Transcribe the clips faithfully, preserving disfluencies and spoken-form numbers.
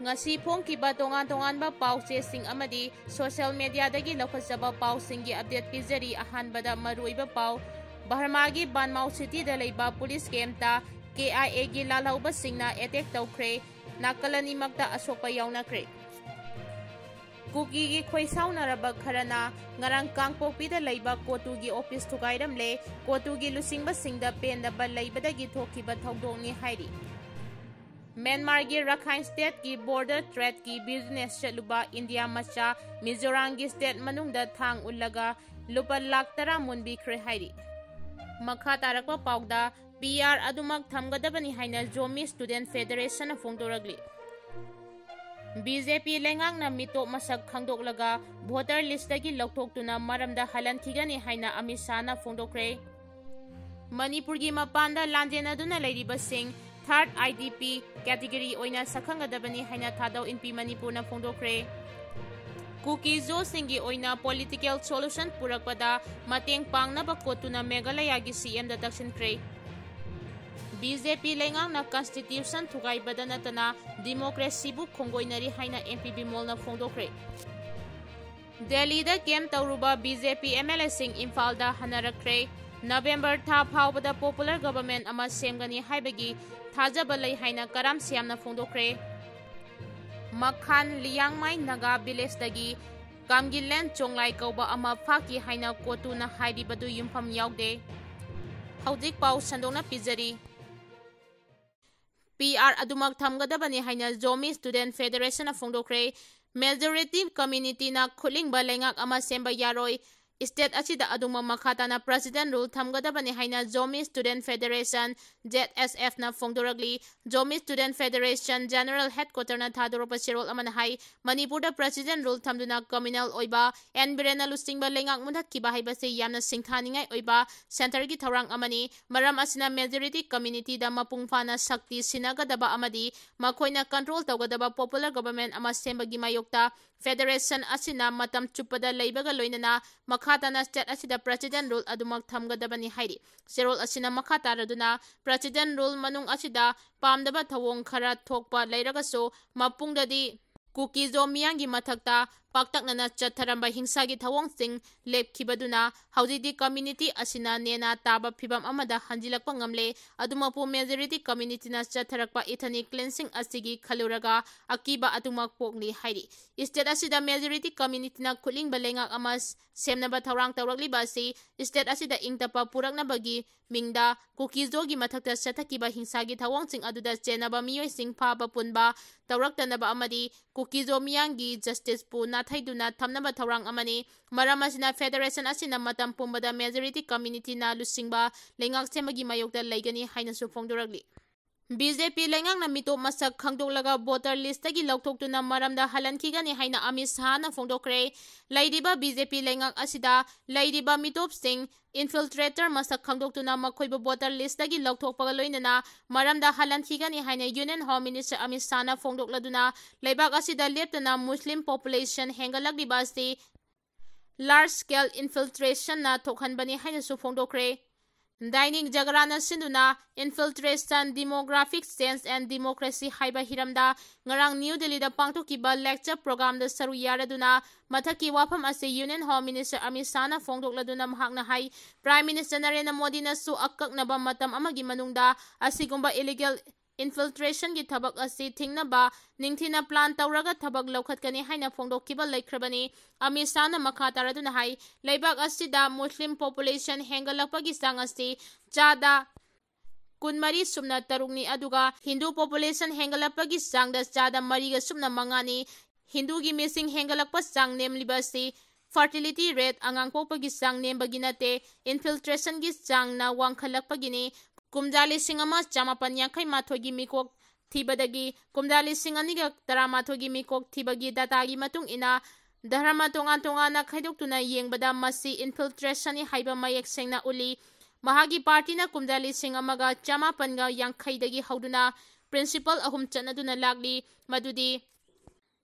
ꯉꯁꯤ ꯐꯣꯡꯈꯤꯕ ꯇꯣꯉꯥꯟ ꯇꯣꯉꯥꯟꯕ ꯄꯥꯎ ꯆꯦꯁꯤꯡ ꯑꯃꯗꯤ social media ꯗꯒꯤ ꯂꯧꯈꯠꯆꯕ ꯄꯥꯎꯁꯤꯡꯒꯤ update ꯄꯤꯖꯔꯤ꯫ ꯑꯍꯥꯟꯕꯗ ꯃꯔꯨꯑꯣꯏꯕ ꯄꯥꯎ, ꯕꯔꯃꯥꯒꯤ ꯕꯥꯟꯃꯥꯎ city ꯗ ꯂꯩꯕ police camp ꯇ K I A ꯒꯤ ꯂꯥꯜꯍꯧꯕꯁꯤꯡꯅ attack ꯇꯧꯈ꯭ꯔꯦ꯫ ꯅꯥꯀꯜ ꯑꯅꯤꯃꯛꯇ ꯑꯁꯣꯛꯄ ꯌꯥꯎꯅꯈ꯭ꯔꯦ꯫ ꯀꯨꯀꯤꯒꯤ ꯈꯣꯏꯁꯥꯎꯅꯔꯕ ꯈꯔꯅ ꯉꯔꯥꯡ ꯀꯥꯡꯄꯣꯛꯄꯤꯗ ꯂꯩꯕ ꯀꯣꯇꯨꯒꯤ office ꯊꯨꯒꯥꯏꯔꯝꯂꯦ꯫ ꯀꯣꯇꯨꯒꯤ ꯂꯨꯆꯤꯡꯕꯁꯤꯡꯗ ꯄꯦꯟꯗꯕ ꯂꯩꯕꯗꯒꯤ ꯊꯣꯛꯈꯤꯕ ꯊꯧꯗꯣꯛꯅꯤ ꯍꯥꯏꯔꯤ꯫ ꯃ꯭ꯌꯥꯟꯃꯥꯔꯒꯤ ꯔꯥꯈꯥꯏꯟ state ꯀꯤ border trade ꯀꯤ business ꯆꯠꯂꯨꯕ ꯏꯟꯗꯤꯌꯥ ꯃꯆꯥ ꯃꯤꯖꯣꯔꯥꯝꯒꯤ state ꯃꯅꯨꯡꯗ ꯊꯥꯡ ꯎꯜꯂꯒ ꯂꯨꯄꯥ ꯂꯥꯈ ꯇꯔꯥ ꯃꯨꯟꯕꯤꯈ꯭ꯔꯦ ꯍꯥꯏꯔꯤ꯫ ꯃꯈꯥ ꯇꯥꯔꯛꯄ ꯄꯥꯎꯗ, P R ꯑꯗꯨꯃꯛ ꯊꯝꯒꯗꯕꯅꯤ ꯍꯥꯏꯅ ꯖꯣꯃꯤ Student Federation ꯅ ꯐꯣꯡꯗꯣꯔꯛꯂꯤ꯫ B J P ꯂꯩꯉꯥꯛꯅ ꯃꯤꯇꯣꯞ ꯃꯁꯛ ꯈꯪꯗꯣꯛꯂꯒ voter list ꯇꯒꯤ ꯂꯧꯊꯣꯛꯇꯨꯅ ꯃꯔꯝꯗ ꯍꯜꯍꯟꯈꯤꯒꯅꯤ ꯍꯥꯏꯅ ꯑꯃꯤꯠ ꯁꯥꯍꯅ ꯐꯣꯡꯗꯣꯛꯈ꯭ꯔꯦ꯫ ꯃꯅꯤꯄꯨꯔꯒꯤ ꯃꯄꯥꯟꯗ ꯂꯥꯟꯖꯦꯟꯅꯗꯨꯅ ꯂꯩꯔꯤꯕꯁꯤꯡ third I D P category ꯑꯣꯏꯅ ꯁꯛꯈꯪꯒꯗꯕꯅꯤ ꯍꯥꯏꯅ ꯊꯥꯗꯧ ꯏꯟꯄꯤ ꯃꯅꯤꯄꯨꯔꯅ ꯐꯣꯡꯗꯣꯛꯈ꯭ꯔꯦ꯫ ꯀꯨꯀꯤ ꯖꯣꯁꯤꯡꯒꯤ ꯑꯣꯏꯅ political solution ꯄꯨꯔꯛꯄꯗ ꯃꯇꯦꯡ ꯄꯥꯡꯅꯕ ꯀꯣꯇꯨꯅ ꯃꯦꯘꯥꯂꯌꯥꯒꯤ C M ꯗ ꯇꯛꯁꯤꯟꯈ꯭ꯔꯦ꯫ B J P ꯂꯩꯉꯥꯛꯅ constitution ꯊꯨꯒꯥꯏꯕꯗ ꯅꯠꯇꯅ democracy ꯕꯨ ꯈꯣꯡꯒꯣꯏꯅꯔꯤ ꯍꯥꯏꯅ M P ꯕꯤꯃꯣꯜꯅ ꯐꯣꯡꯗꯣꯛꯈ꯭ꯔꯦ꯫ ꯗꯦꯜꯂꯤꯗ camp ꯇꯧꯔꯨꯕ B J P M L A ꯁꯤꯡ ꯏꯝꯐꯥꯜꯗ ꯍꯟꯅꯔꯛꯈ꯭ꯔꯦ꯫ November ꯊꯥ ꯐꯥꯎꯕꯗ popular government ꯑꯃ ꯁꯦꯝꯒꯅꯤ ꯍꯥꯏꯕꯒꯤ ꯊꯥꯖꯕ ꯂꯩ ꯍꯥꯏꯅ ꯀꯔꯥꯝ ꯁ꯭ꯌꯥꯝꯅ ꯐꯣꯡꯗꯣꯛꯈ꯭ꯔꯦ꯫ ꯃꯈꯥꯟ ꯂꯤꯌꯥꯡꯃꯥꯏ ꯅꯥꯒꯥ village ꯇꯒꯤ ꯀꯥꯝꯒꯤꯂꯦꯟ ꯆꯣꯡꯂꯥꯏ ꯀꯧꯕ ꯑꯃ ꯐꯥꯈꯤ ꯍꯥꯏꯅ ꯀꯣꯇꯨꯅ ꯍꯥꯏꯔꯤꯕꯗꯨ ꯌꯨꯝꯐꯝ ꯌꯥꯎꯗꯦ꯫ ꯍꯧꯖꯤꯛ ꯄꯥꯎ ꯁꯟꯗꯣꯛꯅ ꯄꯤꯖꯔꯤ꯫ P R ꯑꯗꯨꯃꯛ ꯊꯝꯒꯗꯕꯅꯤ ꯍꯥꯏꯅ ꯖꯣꯃꯤ Student Federation ꯅ ꯐꯣꯡꯗꯣꯛꯈ꯭ꯔꯦ꯫ Majority community ꯅ ꯈꯨꯠꯂꯤꯡꯕ ꯂꯩꯉꯥꯛ ꯑꯃ ꯁꯦꯝꯕ ꯌꯥꯔꯣꯏ꯫ State ꯑꯁꯤꯗ ꯑꯗꯨꯃꯛ ꯃꯈꯥ ꯇꯥꯅ President rule ꯊꯝꯒꯗꯕꯅꯤ ꯍꯥꯏꯅ Zomi Student Federation, Z S F ꯅ ꯐꯣꯡꯗꯣꯔꯛꯂꯤ꯫ Zomi Student Federation General Headquarter ꯅ ꯊꯥꯗꯣꯔꯛꯄ ꯆꯦꯔꯣꯜ ꯑꯃꯅ ꯍꯥꯏ, ꯃꯅꯤꯄꯨꯔꯗ President rule ꯊꯝꯗꯨꯅ communal ꯑꯣꯏꯕ ꯑꯦꯟ ꯕꯤꯔꯦꯟꯅ ꯂꯨꯆꯤꯡꯕ ꯂꯩꯉꯥꯛ ꯃꯨꯊꯠꯈꯤꯕ ꯍꯥꯏꯕꯁꯤ ꯌꯥꯝꯅ ꯁꯤꯡꯊꯥꯅꯤꯡꯉꯥꯏ ꯑꯣꯏꯕ centre ꯒꯤ ꯊꯧꯔꯥꯡ ꯑꯃꯅꯤ꯫ ꯃꯔꯝ ꯑꯁꯤꯅ majority community ꯗ ꯃꯄꯨꯡ ꯐꯥꯅ ꯁꯛꯇꯤ ꯁꯤꯟꯅꯒꯗꯕ ꯑꯃꯗꯤ ꯃꯈꯣꯏꯅ control ꯇꯧꯒꯗꯕ popular government ꯑꯃ ꯁꯦꯝꯕꯒꯤ ꯃꯥꯌꯣꯛꯇ Federation ꯑꯁꯤꯅ ꯃꯇꯝ ꯆꯨꯞꯄꯗ ꯂꯩꯕꯒ ꯂꯣꯏꯅꯅ ꯃꯈꯥ ꯈꯥ ꯇꯥꯅ state ꯑꯁꯤꯗ President Rule ꯑꯗꯨꯃꯛ ꯊꯝꯒꯗꯕꯅꯤ ꯍꯥꯏꯔꯤ꯫ ꯆꯦꯔꯣꯜ ꯑꯁꯤꯅ ꯃꯈꯥ ꯇꯥꯔꯗꯨꯅ President Rule ꯃꯅꯨꯡ ꯑꯁꯤꯗ ꯄꯥꯝꯗꯕ ꯊꯧꯑꯣꯡ ꯈꯔ ꯊꯣꯛꯄ ꯂꯩꯔꯒꯁꯨ ꯃꯄꯨꯡꯗꯗꯤ ꯀꯨꯀꯤ-ꯖꯣ ꯃꯤꯌꯥꯝꯒꯤ ꯃꯊꯛꯇ ꯄꯥꯛꯇꯛꯅꯅ ꯆꯠꯊꯔꯝꯕ ꯍꯤꯡꯁꯥꯒꯤ ꯊꯧꯑꯣꯡꯁꯤꯡ ꯂꯦꯞꯈꯤꯕꯗꯨꯅ ꯍꯧꯖꯤꯛꯇꯤ community ꯑꯁꯤꯅ ꯅꯦꯅꯥ ꯇꯥꯕ ꯐꯤꯚꯝ ꯑꯃꯗ ꯍꯟꯖꯤꯜꯂꯛꯄ ꯉꯝꯂꯦ꯫ ꯑꯗꯨꯃꯛꯄꯨ majority communityꯅ ꯆꯠꯊꯔꯛꯄ ethnic cleansing ꯑꯁꯤꯒꯤ ꯈꯜꯂꯨꯔꯒ ꯑꯀꯤꯕ ꯑꯗꯨꯃꯛ ꯄꯣꯛꯂꯤ ꯍꯥꯏꯔꯤ꯫ State ꯑꯁꯤꯗ majority communityꯅ ꯈꯨꯠꯂꯤꯡꯕ ꯂꯩꯉꯥꯛ ꯑꯃ ꯁꯦꯝꯅꯕ ꯊꯧꯔꯥꯡ ꯇꯧꯔꯛꯂꯤꯕ ꯑꯁꯤ state ꯑꯁꯤꯗ ꯏꯪ ꯇꯞꯄ ꯄꯨꯔꯛꯅꯕꯒꯤ ꯃꯤꯡꯗ ꯀꯨꯀꯤ-ꯖꯣꯒꯤ ꯃꯊꯛꯇ ꯆꯠꯊꯈꯤꯕ ꯍꯤꯡꯁꯥꯒꯤ ꯊꯧꯑꯣꯡꯁꯤꯡ ꯑꯗꯨꯗ ꯆꯦꯟꯅꯕ ꯃꯤꯑꯣꯏꯁꯤꯡ ꯐꯥꯕ ꯄꯨꯟꯕ ꯇꯧꯔꯛꯇꯅꯕ ꯑꯃꯗꯤ ꯀꯨꯀꯤ-ꯖꯣ ꯃꯤꯌꯥꯝꯒꯤ justiceꯄꯨ ꯅꯥꯊꯩꯗꯨꯅ ꯊꯝꯅꯕ ꯊꯧꯔꯥꯡ ꯑꯃꯅꯤ꯫ ꯃꯔꯝ ꯑꯁꯤꯅ federation ꯑꯁꯤꯅ ꯃꯇꯝ ꯄꯨꯝꯕꯗ majority communityꯅ ꯂꯨꯆꯤꯡꯕ ꯂꯩꯉꯥꯛ ꯁꯦꯝꯕꯒꯤ ꯃꯥꯌꯣꯛꯇ ꯂꯩꯒꯅꯤ ꯍꯥꯏꯅꯁꯨ ꯐꯣꯡꯗꯣꯔꯛꯂꯤ꯫ BJP ꯂꯩꯉꯥꯛꯅ ꯃꯤꯇꯣꯞ ꯃꯁꯛ ꯈꯪꯗꯣꯛꯂꯒ voter listꯇꯒꯤ ꯂꯧꯊꯣꯛꯇꯨꯅ ꯃꯔꯝꯗ ꯍꯜꯍꯟꯈꯤꯒꯅꯤ ꯍꯥꯏꯅ ꯑꯃꯤꯠ ꯁꯥꯍꯅ ꯐꯣꯡꯗꯣꯛꯈ꯭ꯔꯦ꯫ ꯂꯩꯔꯤꯕ BJP ꯂꯩꯉꯥꯛ ꯑꯁꯤꯗ ꯂꯩꯔꯤꯕ ꯃꯤꯇꯣꯞꯁꯤꯡ infiltrator ꯃꯁꯛ ꯈꯪꯗꯣꯛꯇꯨꯅ ꯃꯈꯣꯏꯕꯨ voter listꯇꯒꯤ ꯂꯧꯊꯣꯛꯄꯒ ꯂꯣꯏꯅꯅ ꯃꯔꯝꯗ ꯍꯜꯍꯟꯈꯤꯒꯅꯤ ꯍꯥꯏꯅ Union Home Minister ꯑꯃꯤꯠ ꯁꯥꯍꯅ ꯐꯣꯡꯗꯣꯛꯂꯗꯨꯅ ꯂꯩꯕꯥꯛ ꯑꯁꯤꯗ ꯂꯦꯞꯇꯅ Muslim population ꯍꯦꯟꯒꯠꯂꯛꯂꯤꯕ ꯑꯁꯤ large scale infiltrationꯅ ꯊꯣꯛꯍꯟꯕꯅꯤ ꯍꯥꯏꯅꯁꯨ ꯐꯣꯡꯗꯣꯛꯈ꯭ꯔꯦ꯫ ꯗꯥꯏꯅꯤꯛ ꯖꯒꯔꯥꯅ ꯁꯤꯟꯗꯨꯅ Infiltration, Demographic Change and Democracy ꯍꯥꯏꯕ ꯍꯤꯔꯝꯗ ꯉꯔꯥꯡ ꯅ꯭ꯌꯨ ꯗꯤꯜꯂꯤꯗ ꯄꯥꯡꯊꯣꯛꯈꯤꯕ lecture programꯗ ꯁꯔꯨꯛ ꯌꯥꯔꯗꯨꯅ ꯃꯊꯛꯀꯤ ꯋꯥꯐꯝ ꯑꯁꯤ Union Home Minister ꯑꯃꯤꯠ ꯁꯥꯍꯅ ꯐꯣꯡꯗꯣꯛꯂꯗꯨꯅ ꯃꯍꯥꯛꯅ ꯍꯥꯏ, Prime Minister ꯅꯔꯦꯟꯗ꯭ꯔ ꯃꯣꯗꯤꯅꯁꯨ ꯑꯀꯛꯅꯕ ꯃꯇꯝ ꯑꯃꯒꯤ ꯃꯅꯨꯡꯗ ꯑꯁꯤꯒꯨꯝꯕ illegal infiltrationꯒꯤ ꯊꯕꯛ ꯑꯁꯤ ꯊꯤꯡꯅꯕ ꯅꯤꯡꯊꯤꯅ plan ꯇꯧꯔꯒ ꯊꯕꯛ ꯂꯧꯈꯠꯀꯅꯤ ꯍꯥꯏꯅ ꯐꯣꯡꯗꯣꯛꯈꯤꯕ ꯂꯩꯈ꯭ꯔꯕꯅꯤ꯫ ꯑꯃꯤꯠ ꯁꯥꯍꯅ ꯃꯈꯥ ꯇꯥꯔꯗꯨꯅ ꯍꯥꯏ, ꯂꯩꯕꯥꯛ ꯑꯁꯤꯗ Muslim population ꯍꯦꯟꯒꯠꯂꯛꯄꯒꯤ ꯆꯥꯡ ꯑꯁꯤ ꯆꯥꯗ ꯀꯨꯟꯃꯔꯤ ꯁꯨꯞꯅ ꯇꯔꯨꯛꯅꯤ, ꯑꯗꯨꯒ Hindu population ꯍꯦꯟꯒꯠꯂꯛꯄꯒꯤ ꯆꯥꯡꯗ ꯆꯥꯗ ꯃꯔꯤꯒ ꯁꯨꯞꯅ ꯃꯉꯥꯅꯤ꯫ Hinduꯒꯤ ꯃꯤꯁꯤꯡ ꯍꯦꯟꯒꯠꯂꯛꯄ ꯆꯥꯡ ꯅꯦꯝꯂꯤꯕ ꯑꯁꯤ fertility rate, ꯑꯉꯥꯡ ꯄꯣꯛꯄꯒꯤ ꯆꯥꯡ ꯅꯦꯝꯕꯒꯤ ꯅꯠꯇꯦ, infiltrationꯒꯤ ꯆꯥꯡꯅ ꯋꯥꯡꯈꯠꯂꯛꯄꯒꯤꯅꯤ꯫ ꯀꯨꯝꯖꯥ ꯂꯤꯁꯤꯡ ꯑꯃ ꯆꯃꯥꯄꯟ ꯌꯥꯡꯈꯩ ꯃꯥꯊꯣꯏꯒꯤ ꯃꯤꯀꯣꯛ ꯊꯤꯕꯗꯒꯤ ꯀꯨꯝꯖꯥ ꯂꯤꯁꯤꯡ ꯑꯅꯤꯒ ꯇꯔꯥꯃꯥꯊꯣꯏꯒꯤ ꯃꯤꯀꯣꯛ ꯊꯤꯕꯒꯤ dataꯒꯤ ꯃꯇꯨꯡ ꯏꯟꯅ, ꯙꯔꯃ ꯇꯣꯉꯥꯟ ꯇꯣꯉꯥꯟꯅ ꯈꯥꯏꯗꯣꯛꯇꯨꯅ ꯌꯦꯡꯕꯗ ꯃꯁꯤ infiltrationꯅꯤ ꯍꯥꯏꯕ ꯃꯌꯦꯛ ꯁꯦꯡꯅ ꯎꯠꯂꯤ꯫ ꯃꯍꯥꯛꯀꯤ partyꯅ ꯀꯨꯝꯖꯥ ꯂꯤꯁꯤꯡ ꯑꯃꯒ ꯆꯃꯥꯄꯟꯒ ꯌꯥꯡꯈꯩꯗꯒꯤ ꯍꯧꯗꯨꯅ principle ꯑꯍꯨꯝ ꯆꯠꯅꯗꯨꯅ ꯂꯥꯛꯂꯤ, ꯃꯗꯨꯗꯤ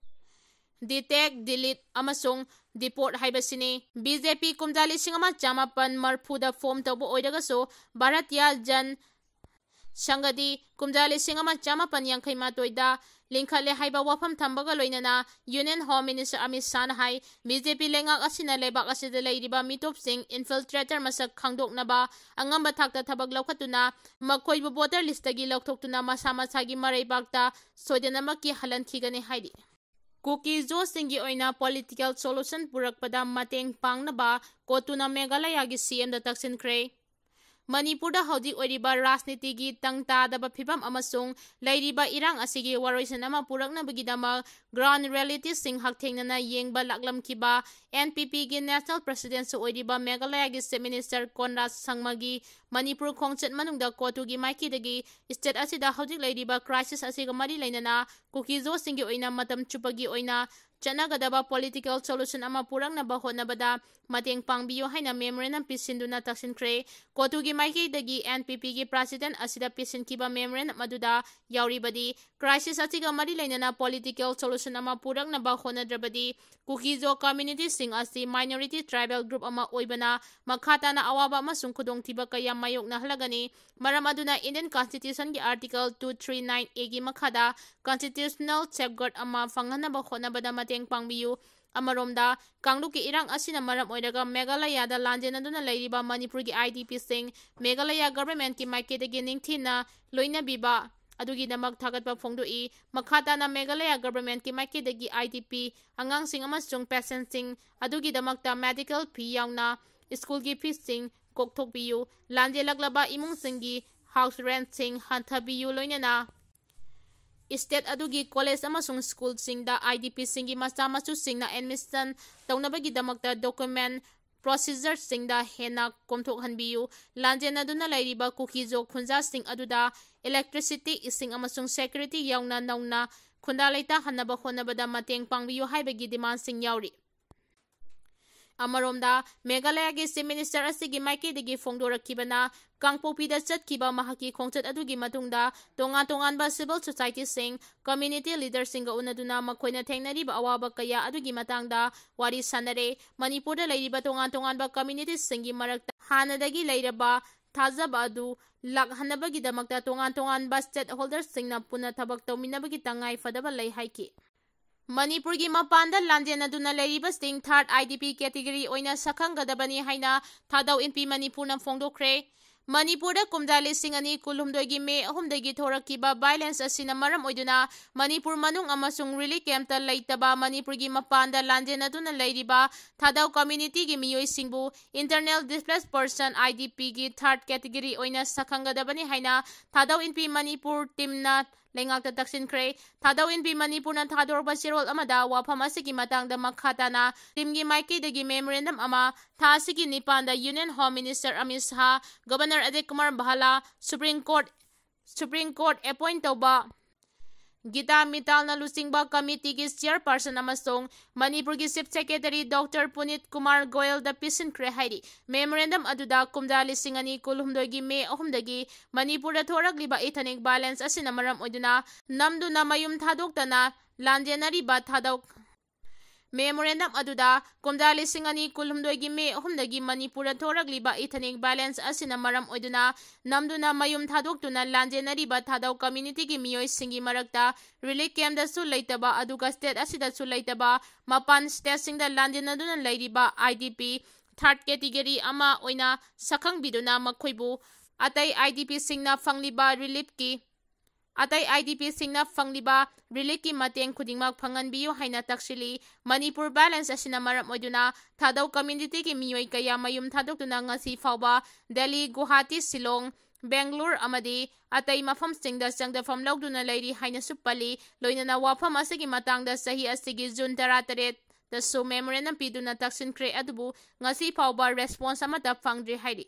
detect, delete ꯑꯃꯁꯨꯡ deport ꯍꯥꯏꯕꯁꯤꯅꯤ꯫ ꯕꯤ ꯖꯦ ꯄꯤ ꯀꯨꯝꯖꯥ ꯂꯤꯁꯤꯡ ꯑꯃ ꯆꯥꯃꯥꯄꯟ ꯃꯔꯤꯐꯨꯗ form ꯇꯧꯕ ꯑꯣꯏꯔꯒꯁꯨ ꯚꯥꯔꯇꯤꯌꯥ ꯖꯟ ꯁꯪꯒꯗꯤ ꯀꯨꯝꯖꯥ ꯂꯤꯁꯤꯡ ꯑꯃ ꯆꯥꯃꯥꯄꯟ ꯌꯥꯡꯈꯩ ꯃꯥꯊꯣꯏꯗ ꯂꯤꯡꯈꯠꯂꯦ ꯍꯥꯏꯕ ꯋꯥꯐꯝ ꯊꯝꯕꯒ ꯂꯣꯏꯅꯅ Union Home Minister ꯑꯃꯤꯠ ꯁꯥꯍꯅ ꯍꯥꯏ, ꯕꯤ ꯖꯦ ꯄꯤ ꯂꯩꯉꯥꯛ ꯑꯁꯤꯅ ꯂꯩꯕꯥꯛ ꯑꯁꯤꯗ ꯂꯩꯔꯤꯕ ꯃꯤꯇꯣꯞꯁꯤꯡ infiltrator ꯃꯁꯛ ꯈꯪꯗꯣꯛꯅꯕ ꯑꯉꯝꯕ ꯊꯥꯛꯇ ꯊꯕꯛ ꯂꯧꯈꯠꯇꯨꯅ ꯃꯈꯣꯏꯕꯨ voter list ꯇꯒꯤ ꯂꯧꯊꯣꯛꯇꯨꯅ ꯃꯁꯥ ꯃꯁꯥꯒꯤ ꯃꯔꯩꯕꯥꯛꯇ ꯁꯣꯏꯗꯅꯃꯛꯀꯤ ꯍꯜꯍꯟꯈꯤꯒꯅꯤ ꯍꯥꯏꯔꯤ꯫ ꯀꯨꯀꯤ-ꯖꯣꯁꯤꯡꯒꯤ ꯑꯣꯏꯅ political solution ꯄꯨꯔꯛꯄꯗ ꯃꯇꯦꯡ ꯄꯥꯡꯅꯕ ꯀꯣꯇꯨꯅ ꯃꯦꯘꯥꯂꯌꯥꯒꯤ ꯁꯤ ꯑꯦꯝꯗ ꯇꯛꯁꯤꯟꯈ꯭ꯔꯦ꯫ ꯃꯅꯤꯄꯨꯔꯗ ꯍꯧꯖꯤꯛ ꯑꯣꯏꯔꯤꯕ ꯔꯥꯖꯅꯤꯇꯤꯒꯤ ꯇꯪ ꯇꯥꯗꯕ ꯐꯤꯕꯝ ꯑꯃꯁꯨꯡ ꯂꯩꯔꯤꯕ ꯏꯔꯥꯡ ꯑꯁꯤꯒꯤ ꯋꯥꯔꯣꯏꯁꯤꯟ ꯑꯃ ꯄꯨꯔꯛꯅꯕꯒꯤꯗꯃꯛ ground reality ꯁꯤꯡ ꯍꯛꯊꯦꯡꯅꯅ ꯌꯦꯡꯕ ꯂꯥꯛꯂꯝꯈꯤꯕ ꯑꯦꯟ ꯄꯤ ꯄꯤ ꯒꯤ national president ꯁꯨ ꯑꯣꯏꯔꯤꯕ ꯃꯦꯘꯥꯂꯌꯥꯒꯤ Chief Minister ꯀꯣꯟꯔꯥꯗ ꯁꯪꯃꯒꯤ ꯃꯅꯤꯄꯨꯔ ꯈꯣꯡꯆꯠ ꯃꯅꯨꯡꯗ ꯀꯣꯇꯨꯒꯤ ꯃꯥꯏꯀꯩꯗꯒꯤ state ꯑꯁꯤꯗ ꯍꯧꯖꯤꯛ ꯂꯩꯔꯤꯕ crisis ꯑꯁꯤꯒ ꯃꯔꯤ ꯂꯩꯅꯅ ꯀꯨꯀꯤ-ꯖꯣꯁꯤꯡꯒꯤ ꯑꯣꯏꯅ ꯃꯇꯝ ꯆꯨꯞꯄꯒꯤ ꯑꯣꯏꯅ ꯆꯠꯅꯒꯗꯕ political solution ꯑꯃ ꯄꯨꯔꯛꯅꯕ ꯍꯣꯠꯅꯕꯗ ꯃꯇꯦꯡ ꯄꯥꯡꯕꯤꯌꯨ ꯍꯥꯏꯅ memorandum ꯄꯤꯁꯤꯟꯗꯨꯅ ꯇꯛꯁꯤꯟꯈ꯭ꯔꯦ꯫ ꯀꯣꯇꯨꯒꯤ ꯃꯥꯏꯀꯩꯗꯒꯤ ꯑꯦꯟ ꯄꯤ ꯄꯤ ꯒꯤ president ꯑꯁꯤꯗ ꯄꯤꯁꯤꯟꯈꯤꯕ memorandum ꯑꯗꯨꯗ ꯌꯥꯎꯔꯤꯕꯗꯤ, crisis ꯑꯁꯤꯒ ꯃꯔꯤ ꯂꯩꯅꯅ political solution ꯑꯃ ꯄꯨꯔꯛꯅꯕ ꯍꯣꯠꯅꯗ꯭ꯔꯕꯗꯤ, ꯀꯨꯀꯤ-ꯖꯣ community ꯁꯤꯡ ꯑꯁꯤ minority tribal group ꯑꯃ ꯑꯣꯏꯕꯅ ꯃꯈꯥ ꯇꯥꯅ ꯑꯋꯥꯕ ꯑꯃꯁꯨꯡ ꯈꯨꯗꯣꯡꯊꯤꯕ ꯀꯌꯥ ꯃꯥꯌꯣꯛꯅꯍꯜꯂꯒꯅꯤ꯫ ꯃꯔꯝ ꯑꯗꯨꯅ Indian Constitution ꯒꯤ Article two three nine A ꯒꯤ ꯃꯈꯥꯗ constitutional safeguard ꯑꯃ ꯐꯪꯍꯟꯅꯕ ꯍꯣꯠꯅꯕꯗ ꯃꯇꯦꯡ ꯄꯥꯡꯕꯤꯌꯨ꯫ ꯑꯃꯔꯣꯝꯗ, ꯀꯥꯡꯂꯨꯞꯀꯤ ꯏꯔꯥꯡ ꯑꯁꯤꯅ ꯃꯔꯝ ꯑꯣꯏꯔꯒ ꯃꯦꯘꯥꯂꯌꯥꯗ ꯂꯥꯟꯖꯦꯟꯅꯗꯨꯅ ꯂꯩꯔꯤꯕ ꯃꯅꯤꯄꯨꯔꯒꯤ ꯑꯥꯏ ꯗꯤ ꯄꯤ ꯁꯤꯡ ꯃꯦꯘꯥꯂꯌꯥ government ꯀꯤ ꯃꯥꯏꯀꯩꯗꯒꯤ ꯅꯤꯡꯊꯤꯅ ꯂꯣꯏꯅꯕꯤꯕ ꯑꯗꯨꯒꯤꯗꯃꯛ ꯊꯥꯒꯠꯄ ꯐꯣꯡꯗꯣꯛꯏ꯫ ꯃꯈꯥ ꯇꯥꯅ ꯃꯦꯘꯥꯂꯌꯥ government ꯀꯤ ꯃꯥꯏꯀꯩꯗꯒꯤ ꯑꯥꯏ ꯗꯤ ꯄꯤ ꯑꯉꯥꯡꯁꯤꯡ ꯑꯃꯁꯨꯡ patient ꯁꯤꯡ ꯑꯗꯨꯒꯤꯗꯃꯛꯇ medical fee ꯌꯥꯎꯅ school ꯒꯤ fees ꯁꯤꯡ ꯀꯣꯛꯊꯣꯛꯄꯤꯌꯨ꯫ ꯂꯥꯟꯖꯦꯜꯂꯛꯂꯕ ꯏꯃꯨꯡꯁꯤꯡꯒꯤ house rent ꯁꯤꯡ ꯍꯟꯊꯕꯤꯌꯨ, ꯂꯣꯏꯅꯅ state ꯑꯗꯨꯒꯤ college ꯑꯃꯁꯨꯡ school ꯁꯤꯡꯗ ꯑꯥꯏ ꯗꯤ ꯄꯤ ꯁꯤꯡꯒꯤ ꯃꯆꯥ ꯃꯁꯨꯁꯤꯡꯅ admission ꯇꯧꯅꯕꯒꯤꯗꯃꯛꯇ document procedure ꯁꯤꯡꯗ ꯍꯦꯟꯅ ꯀꯣꯝꯊꯣꯛꯍꯟꯕꯤꯌꯨ꯫ ꯂꯥꯟꯖꯦꯟꯅꯗꯨꯅ ꯂꯩꯔꯤꯕ ꯀꯨꯀꯤ-ꯖꯣ ꯈꯨꯟꯖꯥꯁꯤꯡ ꯑꯗꯨꯗ electricity, ꯏꯁꯤꯡ ꯑꯃꯁꯨꯡ security ꯌꯥꯎꯅ ꯅꯧꯅ ꯈꯨꯟꯗꯥ ꯂꯩꯇꯥꯍꯟꯅꯕ ꯍꯣꯠꯅꯕꯗ ꯃꯇꯦꯡ ꯄꯥꯡꯕꯤꯌꯨ ꯍꯥꯏꯕꯒꯤ demand ꯁꯤꯡ ꯌꯥꯎꯔꯤ꯫ ꯑꯃꯔꯣꯝꯗ, ꯃꯦꯘꯥꯂꯌꯒꯤ Chief Minister ꯑꯁꯤꯒꯤ ꯃꯥꯏꯀꯩꯗꯒꯤ ꯐꯣꯡꯗꯣꯔꯛꯈꯤꯕꯅ, ꯀꯥꯡꯄꯣꯛꯄꯤꯗ ꯆꯠꯈꯤꯕ ꯃꯍꯥꯛꯀꯤ ꯈꯣꯡꯆꯠ ꯑꯗꯨꯒꯤ ꯃꯇꯨꯡꯗ ꯇꯣꯉꯥꯟ ꯇꯣꯉꯥꯟꯕ civil societyꯁꯤꯡ, community leaderꯁꯤꯡꯒ ꯎꯅꯗꯨꯅ ꯃꯈꯣꯏꯅ ꯊꯦꯡꯅꯔꯤꯕ ꯑꯋꯥꯕ ꯀꯌꯥ ꯑꯗꯨꯒꯤ ꯃꯇꯥꯡꯗ ꯋꯥꯔꯤ ꯁꯥꯟꯅꯔꯦ꯫ ꯃꯅꯤꯄꯨꯔꯗ ꯂꯩꯔꯤꯕ ꯇꯣꯉꯥꯟ ꯇꯣꯉꯥꯟꯕ communitiesꯁꯤꯡꯒꯤ ꯃꯔꯛꯇ ꯍꯥꯟꯅꯗꯒꯤ ꯂꯩꯔꯕ ꯊꯥꯖꯕ ꯑꯗꯨ ꯂꯥꯛꯍꯟꯅꯕꯒꯤꯗꯃꯛꯇ ꯇꯣꯉꯥꯟ ꯇꯣꯉꯥꯟꯕ stakeholderꯁꯤꯡꯅ ꯄꯨꯟꯅ ꯊꯕꯛ ꯇꯧꯃꯤꯟꯅꯕꯒꯤ ꯇꯉꯥꯏ ꯐꯗꯕ ꯂꯩ ꯍꯥꯏꯈꯤ꯫ ꯃꯅꯤꯄꯨꯔꯒꯤ ꯃꯄꯥꯟꯗ ꯂꯥꯟꯖꯦꯟꯅꯗꯨꯅ ꯂꯩꯔꯤꯕꯁꯤꯡ third IDP category ꯑꯣꯏꯅ ꯁꯛꯈꯪꯒꯗꯕꯅꯤ ꯍꯥꯏꯅ ꯊꯥꯗꯧ ꯏꯟꯄꯤ ꯃꯅꯤꯄꯨꯔꯅ ꯐꯣꯡꯗꯣꯛꯈ꯭ꯔꯦ꯫ ꯃꯅꯤꯄꯨꯔꯗ ꯀꯨꯝꯖꯥ ꯂꯤꯁꯤꯡ ꯑꯅꯤ ꯀꯨꯟꯍꯨꯝꯗꯣꯏꯒꯤ ꯃꯦ ꯑꯍꯨꯝꯗꯒꯤ ꯊꯣꯔꯛꯈꯤꯕ violence ꯑꯁꯤꯅ ꯃꯔꯝ ꯑꯣꯏꯗꯨꯅ ꯃꯅꯤꯄꯨꯔ ꯃꯅꯨꯡ ꯑꯃꯁꯨꯡ relief campꯇ ꯂꯩꯇꯕ ꯃꯅꯤꯄꯨꯔꯒꯤ ꯃꯄꯥꯟꯗ ꯂꯥꯟꯖꯦꯟꯅꯗꯨꯅ ꯂꯩꯔꯤꯕ ꯊꯥꯗꯧ communityꯒꯤ ꯃꯤꯑꯣꯏꯁꯤꯡꯕꯨ Internally Displaced Person, IDPꯒꯤ third category ꯑꯣꯏꯅ ꯁꯛꯈꯪꯒꯗꯕꯅꯤ ꯍꯥꯏꯅ ꯊꯥꯗꯧ ꯏꯟꯄꯤ ꯃꯅꯤꯄꯨꯔ teamꯅ ꯂꯩꯉꯥꯛꯇ ꯇꯛꯁꯤꯟꯈ꯭ꯔꯦ꯫ ꯊꯥꯗꯧ ꯏꯟꯄꯤ ꯃꯅꯤꯄꯨꯔꯅ ꯊꯥꯗꯣꯔꯛꯄ ꯆꯦꯔꯣꯜ ꯑꯃꯗ ꯋꯥꯐꯝ ꯑꯁꯤꯒꯤ ꯃꯇꯥꯡꯗ ꯃꯈꯥ ꯇꯥꯅ teamꯒꯤ ꯃꯥꯏꯀꯩꯗꯒꯤ memorandum ꯑꯃ ꯊꯥ ꯑꯁꯤꯒꯤ ꯅꯤꯄꯥꯟꯗ Union Home Minister Amit Shah, Governor Ajay Kumar Bhalla, Supreme Court, Supreme Court appoint ꯇꯧꯕ ꯒꯤꯇꯥ ꯃꯤꯇꯥꯜꯅ ꯂꯨꯆꯤꯡꯕ committeeꯒꯤ chairperson ꯑꯃꯁꯨꯡ ꯃꯅꯤꯄꯨꯔꯒꯤ Chief Secretary Doctor ꯄꯨꯅꯤꯠ ꯀꯨꯃꯥꯔ ꯒꯣꯌꯜꯗ ꯄꯤꯁꯤꯟꯈ꯭ꯔꯦ ꯍꯥꯏꯔꯤ꯫ Memorandum ꯑꯗꯨꯗ ꯀꯨꯝꯖꯥ ꯂꯤꯁꯤꯡ ꯑꯅꯤ ꯀꯨꯟꯍꯨꯝꯗꯣꯏꯒꯤ ꯃꯦ ꯑꯍꯨꯝꯗꯒꯤ ꯃꯅꯤꯄꯨꯔꯗ ꯊꯣꯔꯛꯂꯤꯕ ethnic violence ꯑꯁꯤꯅ ꯃꯔꯝ ꯑꯣꯏꯗꯨꯅ ꯅꯝꯗꯨꯅ ꯃꯌꯨꯝ ꯊꯥꯗꯣꯛꯇꯅ ꯂꯥꯟꯖꯦꯟꯅꯔꯤꯕ ꯊꯥꯗꯧ Memorandum ꯑꯗꯨꯗ ꯀꯨꯝꯖꯥ ꯂꯤꯁꯤꯡ ꯑꯅꯤ ꯀꯨꯟꯍꯨꯝꯗꯣꯏꯒꯤ ꯃꯦ ꯑꯍꯨꯝꯗꯒꯤ ꯃꯅꯤꯄꯨꯔꯗ ꯊꯣꯔꯛꯂꯤꯕ ethnic violence ꯑꯁꯤꯅ ꯃꯔꯝ ꯑꯣꯏꯗꯨꯅ ꯅꯝꯗꯨꯅ ꯃꯌꯨꯝ ꯊꯥꯗꯣꯛꯇꯨꯅ ꯂꯥꯟꯖꯦꯟꯅꯔꯤꯕ ꯊꯥꯗꯧ communityꯒꯤ ꯃꯤꯑꯣꯏꯁꯤꯡꯒꯤ ꯃꯔꯛꯇ relief campꯗꯁꯨ ꯂꯩꯇꯕ, ꯑꯗꯨꯒ state ꯑꯁꯤꯗꯁꯨ ꯂꯩꯇꯕ, ꯃꯄꯥꯟ stateꯁꯤꯡꯗ ꯂꯥꯟꯖꯦꯟꯅꯗꯨꯅ ꯂꯩꯔꯤꯕ IDP third category ꯑꯃ ꯑꯣꯏꯅ ꯁꯛꯈꯪꯕꯤꯗꯨꯅ ꯃꯈꯣꯏꯕꯨ ꯑꯇꯩ IDPꯁꯤꯡꯅ ꯐꯪꯂꯤꯕ reliefꯀꯤ ꯑꯇꯩ IDPꯁꯤꯡꯅ ꯐꯪꯂꯤꯕ reliefꯀꯤ ꯃꯇꯦꯡ ꯈꯨꯗꯤꯡꯃꯛ ꯐꯪꯍꯟꯕꯤꯌꯨ ꯍꯥꯏꯅ ꯇꯛꯁꯤꯜꯂꯤ꯫ ꯃꯅꯤꯄꯨꯔ violence ꯑꯁꯤꯅ ꯃꯔꯝ ꯑꯣꯏꯗꯨꯅ ꯊꯥꯗꯧ communityꯒꯤ ꯃꯤꯑꯣꯏ ꯀꯌꯥ ꯃꯌꯨꯝ ꯊꯥꯗꯣꯛꯇꯨꯅ ꯉꯁꯤ ꯐꯥꯎꯕ ꯗꯦꯜꯂꯤ, ꯒꯨꯋꯥꯍꯥꯇꯤ, ꯁꯤꯂꯣꯡ, ꯕꯦꯡꯒꯂꯨꯔ ꯑꯃꯗꯤ ꯑꯇꯩ ꯃꯐꯝꯁꯤꯡꯗ ꯆꯪꯗꯐꯝ ꯂꯧꯗꯨꯅ ꯂꯩꯔꯤ ꯍꯥꯏꯅꯁꯨ ꯄꯜꯂꯤ꯫ ꯂꯣꯏꯅꯅ ꯋꯥꯐꯝ ꯑꯁꯤꯒꯤ ꯃꯇꯥꯡꯗ ꯆꯍꯤ ꯑꯁꯤꯒꯤ ꯖꯨꯟ ꯇꯔꯥꯇꯔꯦꯠꯇꯁꯨ memorandum ꯄꯤꯗꯨꯅ ꯇꯛꯁꯤꯟꯈ꯭ꯔꯦ, ꯑꯗꯨꯕꯨ ꯉꯁꯤ ꯐꯥꯎꯕ response ꯑꯃꯠꯇ ꯐꯪꯗ꯭ꯔꯤ ꯍꯥꯏꯔꯤ꯫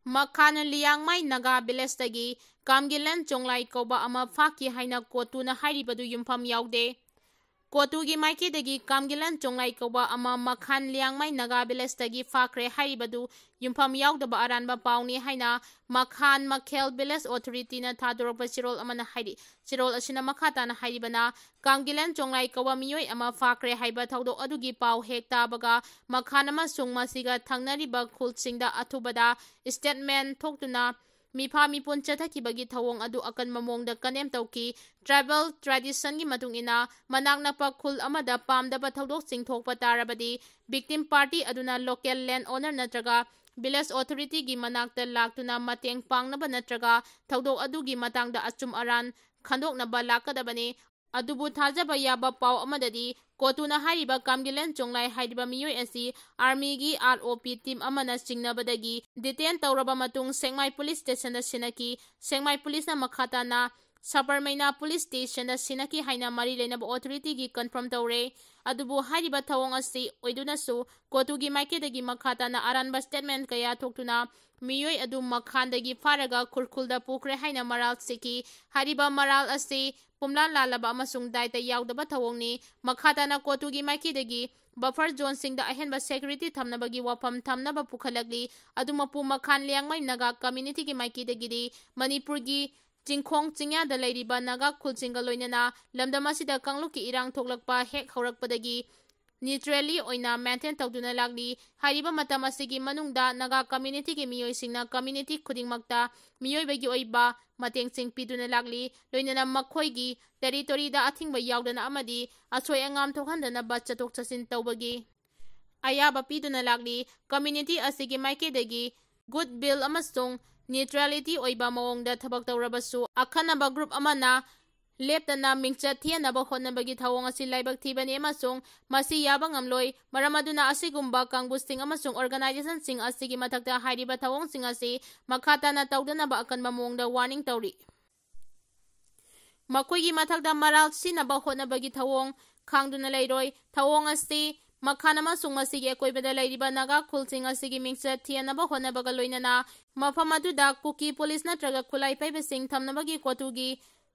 ꯃꯈꯥꯅ ꯂꯤꯌꯥꯡꯃꯩ ꯅꯥꯒꯥ villageꯇꯒꯤ ꯀꯥꯝꯒꯤꯂꯟ ꯆꯣꯡꯂꯥꯏ ꯀꯧꯕ ꯑꯃ ꯐꯥꯈꯤ ꯍꯥꯏꯅ ꯀꯣꯇꯨꯅ ꯍꯥꯏꯔꯤꯕꯗꯨ ꯌꯨꯝꯐꯝ ꯌꯥꯎꯗꯦ꯫ ꯀꯣꯇꯨꯒꯤ ꯃꯥꯏꯀꯩꯗꯒꯤ ꯀꯥꯝꯒꯤꯂꯟ ꯆꯣꯡꯂꯥꯏ ꯀꯧꯕ ꯑꯃ ꯃꯈꯥꯟ ꯂꯤꯌꯥꯡꯃꯩ ꯅꯥꯒꯥ ꯚꯤꯂꯦꯖꯇꯒꯤ ꯐꯥꯈ꯭ꯔꯦ ꯍꯥꯏꯔꯤꯕꯗꯨ ꯌꯨꯝꯐꯝ ꯌꯥꯎꯗꯕ ꯑꯔꯥꯟꯕ ꯄꯥꯎꯅꯤ ꯍꯥꯏꯅ ꯃꯈꯥꯟ ꯃꯈꯦꯜ ꯚꯤꯂꯦꯖ ꯑꯣꯊꯣꯔꯤꯇꯤꯅ ꯊꯥꯗꯣꯔꯛꯄ ꯆꯦꯔꯣꯜ ꯑꯃꯅ ꯍꯥꯏꯔꯤ꯫ ꯆꯦꯔꯣꯜ ꯑꯁꯤꯅ ꯃꯈꯥ ꯇꯥꯅ ꯍꯥꯏꯔꯤꯕꯅ, ꯀꯥꯝꯒꯤꯂꯟ ꯆꯣꯡꯂꯥꯏ ꯀꯧꯕ ꯃꯤꯑꯣꯏ ꯑꯃ ꯐꯥꯈ꯭ꯔꯦ ꯍꯥꯏꯕ ꯊꯧꯗꯣꯛ ꯑꯗꯨꯒꯤ ꯄꯥꯎ ꯍꯦꯛ ꯇꯥꯕꯒ ꯃꯈꯥꯟ ꯑꯃꯁꯨꯡ ꯃꯁꯤꯒ ꯊꯪꯅꯔꯤꯕ ꯈꯨꯜꯁꯤꯡꯗ ꯑꯊꯨꯕꯗ ꯁ꯭ꯇꯦꯠꯃꯦꯟ ꯊꯣꯛꯇꯨꯅ ꯃꯤꯐꯥ ꯃꯤꯄꯨꯟ ꯆꯠꯊꯈꯤꯕꯒꯤ ꯊꯧꯑꯣꯡ ꯑꯗꯨ ꯑꯀꯟꯕ ꯃꯑꯣꯡꯗ ꯀꯟꯗꯦꯝ ꯇꯧꯈꯤ꯫ ꯇ꯭ꯔꯥꯏꯕꯦꯜ ꯇ꯭ꯔꯦꯗꯤꯁꯟꯒꯤ ꯃꯇꯨꯡ ꯏꯟꯅ ꯃꯅꯥꯛ ꯅꯛꯄ ꯈꯨꯜ ꯑꯃꯗ ꯄꯥꯝꯗꯕ ꯊꯧꯗꯣꯛꯁꯤꯡ ꯊꯣꯛꯄ ꯇꯥꯔꯕꯗꯤ ꯚꯤꯛꯇꯤꯝ ꯄꯥꯔꯇꯤ ꯑꯗꯨꯅ ꯂꯣꯀꯦꯜ ꯂꯦꯟ ꯑꯣꯅꯔ ꯅꯠꯇ꯭ꯔꯒ ꯚꯤꯂꯦꯖ ꯑꯣꯊꯣꯔꯤꯇꯤꯒꯤ ꯃꯅꯥꯛꯇ ꯂꯥꯛꯇꯨꯅ ꯃꯇꯦꯡ ꯄꯥꯡꯅꯕ ꯅꯠꯇ꯭ꯔꯒ ꯊꯧꯗꯣꯛ ꯑꯗꯨꯒꯤ ꯃꯇꯥꯡꯗ ꯑꯆꯨꯝ ꯑꯔꯥꯟ ꯈꯟꯗꯣꯛꯅꯕ ꯂꯥꯛꯀꯗꯕꯅꯤ꯫ ꯑꯗꯨꯕꯨ ꯊꯥꯖꯕ ꯌꯥꯕ ꯄꯥꯎ ꯑꯃꯗꯗꯤ ꯀꯣꯇꯨꯅ ꯍꯥꯏꯔꯤꯕ ꯀꯥꯝꯒꯤꯂꯟ ꯆꯣꯡꯂꯥꯏ ꯍꯥꯏꯔꯤꯕ ꯃꯤꯑꯣꯏ ꯑꯁꯤ ꯑꯥꯔꯃꯤꯒꯤ ꯑꯥꯔ ꯑꯣ ꯄꯤ ꯇꯤꯝ ꯑꯃꯅ ꯆꯤꯡꯅꯕꯗꯒꯤ ꯗꯤꯇꯦꯟ ꯇꯧꯔꯕ ꯃꯇꯨꯡ ꯁꯦꯛꯃꯥꯏ ꯄꯨꯂꯤꯁ ꯁ꯭ꯇꯦꯁꯟꯗ ꯁꯤꯟꯅꯈꯤ꯫ ꯁꯦꯛꯃꯥꯏ ꯄꯨꯂꯤꯁꯅ ꯃꯈꯥ ꯇꯥꯅ ꯁꯕꯔꯃꯩꯅꯥ ꯄꯨꯂꯤꯁ ꯁ꯭ꯇꯦꯁꯟꯗ ꯁꯤꯟꯅꯈꯤ ꯍꯥꯏꯅ ꯃꯔꯤ ꯂꯩꯅꯕ ꯑꯣꯊꯣꯔꯤꯇꯤꯒꯤ ꯀꯟꯐꯥꯔꯝ ꯇꯧꯔꯦ꯫ ꯑꯗꯨꯕꯨ ꯍꯥꯏꯔꯤꯕ ꯊꯧꯑꯣꯡ ꯑꯁꯤ ꯑꯣꯏꯗꯨꯅꯁꯨ ꯀꯣꯇꯨꯒꯤ ꯃꯥꯏꯀꯩꯗꯒꯤ ꯃꯈꯥ ꯇꯥꯅ ꯑꯔꯥꯟꯕ ꯁ꯭ꯇꯦꯠꯃꯦꯟ ꯀꯌꯥ ꯊꯣꯛꯇꯨꯅ ꯃꯤꯑꯣꯏ ꯑꯗꯨ ꯃꯈꯥꯟꯗꯒꯤ ꯐꯥꯔꯒ ꯈꯨꯔꯈꯨꯜꯗ ꯄꯨꯈ꯭ꯔꯦ ꯍꯥꯏꯅ ꯃꯔꯥꯜ ꯁꯤꯈꯤ꯫ ꯍꯥꯏꯔꯤꯕ ꯃꯔꯥꯜ ꯑꯁꯤ ꯄꯨꯝꯂꯥꯟ ꯂꯥꯜꯂꯕ ꯑꯃꯁꯨꯡ ꯗꯥꯏꯇ ꯌꯥꯎꯗꯕ ꯊꯧꯑꯣꯡꯅꯤ꯫ ꯃꯈꯥ ꯇꯥꯅ ꯀꯣꯇꯨꯒꯤ ꯃꯥꯏꯀꯩꯗꯒꯤ ꯕꯐꯔ ꯖꯣꯟꯁꯤꯡꯗ ꯑꯍꯦꯟꯕ ꯁꯦꯀ꯭ꯌꯨꯔꯤꯇꯤ ꯊꯝꯅꯕꯒꯤ ꯋꯥꯐꯝ ꯊꯝꯅꯕ ꯄꯨꯈꯠꯂꯛꯂꯤ꯫ ꯑꯗꯨꯃꯛꯄꯨ ꯃꯈꯥꯟ ꯂꯤꯌꯥꯡꯃꯩ ꯅꯥꯒꯥ ꯀꯝꯃ꯭ꯌꯨꯅꯤꯇꯤꯒꯤ ꯃꯥꯏꯀꯩꯗꯒꯤꯗꯤ ꯃꯅꯤꯄꯨꯔꯒꯤ ꯆꯤꯡꯈꯣꯡ ꯆꯤꯡꯌꯥꯗ ꯂꯩꯔꯤꯕ ꯅꯥꯒꯥ ꯈꯨꯜꯁꯤꯡꯒ ꯂꯣꯏꯅꯅ ꯂꯝꯗꯝ ꯑꯁꯤꯗ ꯀꯥꯡꯂꯨꯞꯀꯤ ꯏꯔꯥꯡ ꯊꯣꯛꯂꯛꯄ ꯍꯦꯛ ꯍꯧꯔꯛꯄꯗꯒꯤ ꯅ꯭ꯌꯨꯇ꯭ꯔꯦꯜꯂꯤ ꯑꯣꯏꯅ ꯃꯦꯟꯇꯦꯟ ꯇꯧꯗꯨꯅ ꯂꯥꯛꯂꯤ꯫ ꯍꯥꯏꯔꯤꯕ ꯃꯇꯝ ꯑꯁꯤꯒꯤ ꯃꯅꯨꯡꯗ ꯅꯥꯒꯥ ꯀꯝꯃ꯭ꯌꯨꯅꯤꯇꯤꯒꯤ ꯃꯤꯑꯣꯏꯁꯤꯡꯅ ꯀꯝꯃ꯭ꯌꯨꯅꯤꯇꯤ ꯈꯨꯗꯤꯡꯃꯛꯇ ꯃꯤꯑꯣꯏꯕꯒꯤ ꯑꯣꯏꯕ ꯃꯇꯦꯡꯁꯤꯡ ꯄꯤꯗꯨꯅ ꯂꯥꯛꯂꯤ꯫ ꯂꯣꯏꯅꯅ ꯃꯈꯣꯏꯒꯤ ꯇꯦꯔꯤꯇꯣꯔꯤꯗ ꯑꯊꯤꯡꯕ ꯌꯥꯎꯗꯅ ꯑꯃꯗꯤ ꯑꯁꯣꯏ ꯑꯉꯥꯝ ꯊꯣꯛꯍꯟꯗꯅꯕ ꯆꯠꯊꯣꯛ ꯆꯠꯁꯤꯟ ꯇꯧꯕꯒꯤ ꯑꯌꯥꯕ ꯄꯤꯗꯨꯅ ꯂꯥꯛꯂꯤ꯫ ꯀꯝꯃ꯭ꯌꯨꯅꯤꯇꯤ ꯑꯁꯤꯒꯤ ꯃꯥꯏꯀꯩꯗꯒꯤ ꯒꯨꯗ ꯋꯤꯜ ꯑꯃꯁꯨꯡ ꯅ꯭ꯌꯨꯇ꯭ꯔꯦꯂꯤꯇꯤ ꯑꯣꯏꯕ ꯃꯑꯣꯡꯗ ꯊꯕꯛ ꯇꯧꯔꯕꯁꯨ, ꯑꯈꯟꯅꯕ ꯒ꯭ꯔꯨꯞ ꯑꯃꯅ ꯂꯦꯞꯇꯅ ꯃꯤꯡꯆꯠ ꯊꯤꯍꯟꯅꯕ ꯍꯣꯠꯅꯕꯒꯤ ꯊꯧꯑꯣꯡ ꯑꯁꯤ ꯂꯥꯏꯕꯛ ꯊꯤꯕꯅꯤ ꯑꯃꯁꯨꯡ ꯃꯁꯤ ꯌꯥꯕ ꯉꯝꯂꯣꯏ꯫ ꯃꯔꯝ ꯑꯗꯨꯅ ꯑꯁꯤꯒꯨꯝꯕ ꯀꯥꯡꯕꯨꯁꯤꯡ ꯑꯃꯁꯨꯡ ꯑꯣꯔꯒꯅꯥꯏꯖꯦꯁꯟꯁꯤꯡ ꯑꯁꯤꯒꯤ ꯃꯊꯛꯇ ꯍꯥꯏꯔꯤꯕ ꯊꯧꯑꯣꯡꯁꯤꯡ ꯑꯁꯤ ꯃꯈꯥ ꯇꯥꯅ ꯇꯧꯗꯅꯕ ꯑꯀꯟꯕ ꯃꯑꯣꯡꯗ ꯋꯥꯔꯅꯤꯡ ꯇꯧꯔꯤ꯫ ꯃꯈꯣꯏꯒꯤ ꯃꯊꯛꯇ ꯃꯔꯥꯜ ꯁꯤꯅꯕ ꯍꯣꯠꯅꯕꯒꯤ ꯊꯧꯑꯣꯡ ꯈꯥꯡꯗꯨꯅ ꯂꯩꯔꯣꯏ꯫ ꯊꯧꯑꯣꯡ ꯑꯁꯤ ꯃꯈꯥꯟ ꯑꯃꯁꯨꯡ ꯃꯁꯤꯒꯤ ꯑꯀꯣꯏꯕꯗ ꯂꯩꯔꯤꯕ ꯅꯥꯒꯥ ꯈꯨꯜꯁꯤꯡ ꯑꯁꯤꯒꯤ ꯃꯤꯡꯆꯠ ꯊꯤꯍꯟꯅꯕ ꯍꯣꯠꯅꯕꯒ ꯂꯣꯏꯅꯅ ꯃꯐꯝ ꯑꯗꯨꯗ ꯀꯨꯀꯤ ꯄꯨꯂꯤꯁ ꯅꯠꯇ꯭ꯔꯒ ꯈꯨꯠꯂꯥꯏ ꯄꯥꯏꯕꯁꯤꯡ ꯊꯝꯅꯕꯒꯤ ꯀꯣꯇꯨꯒꯤ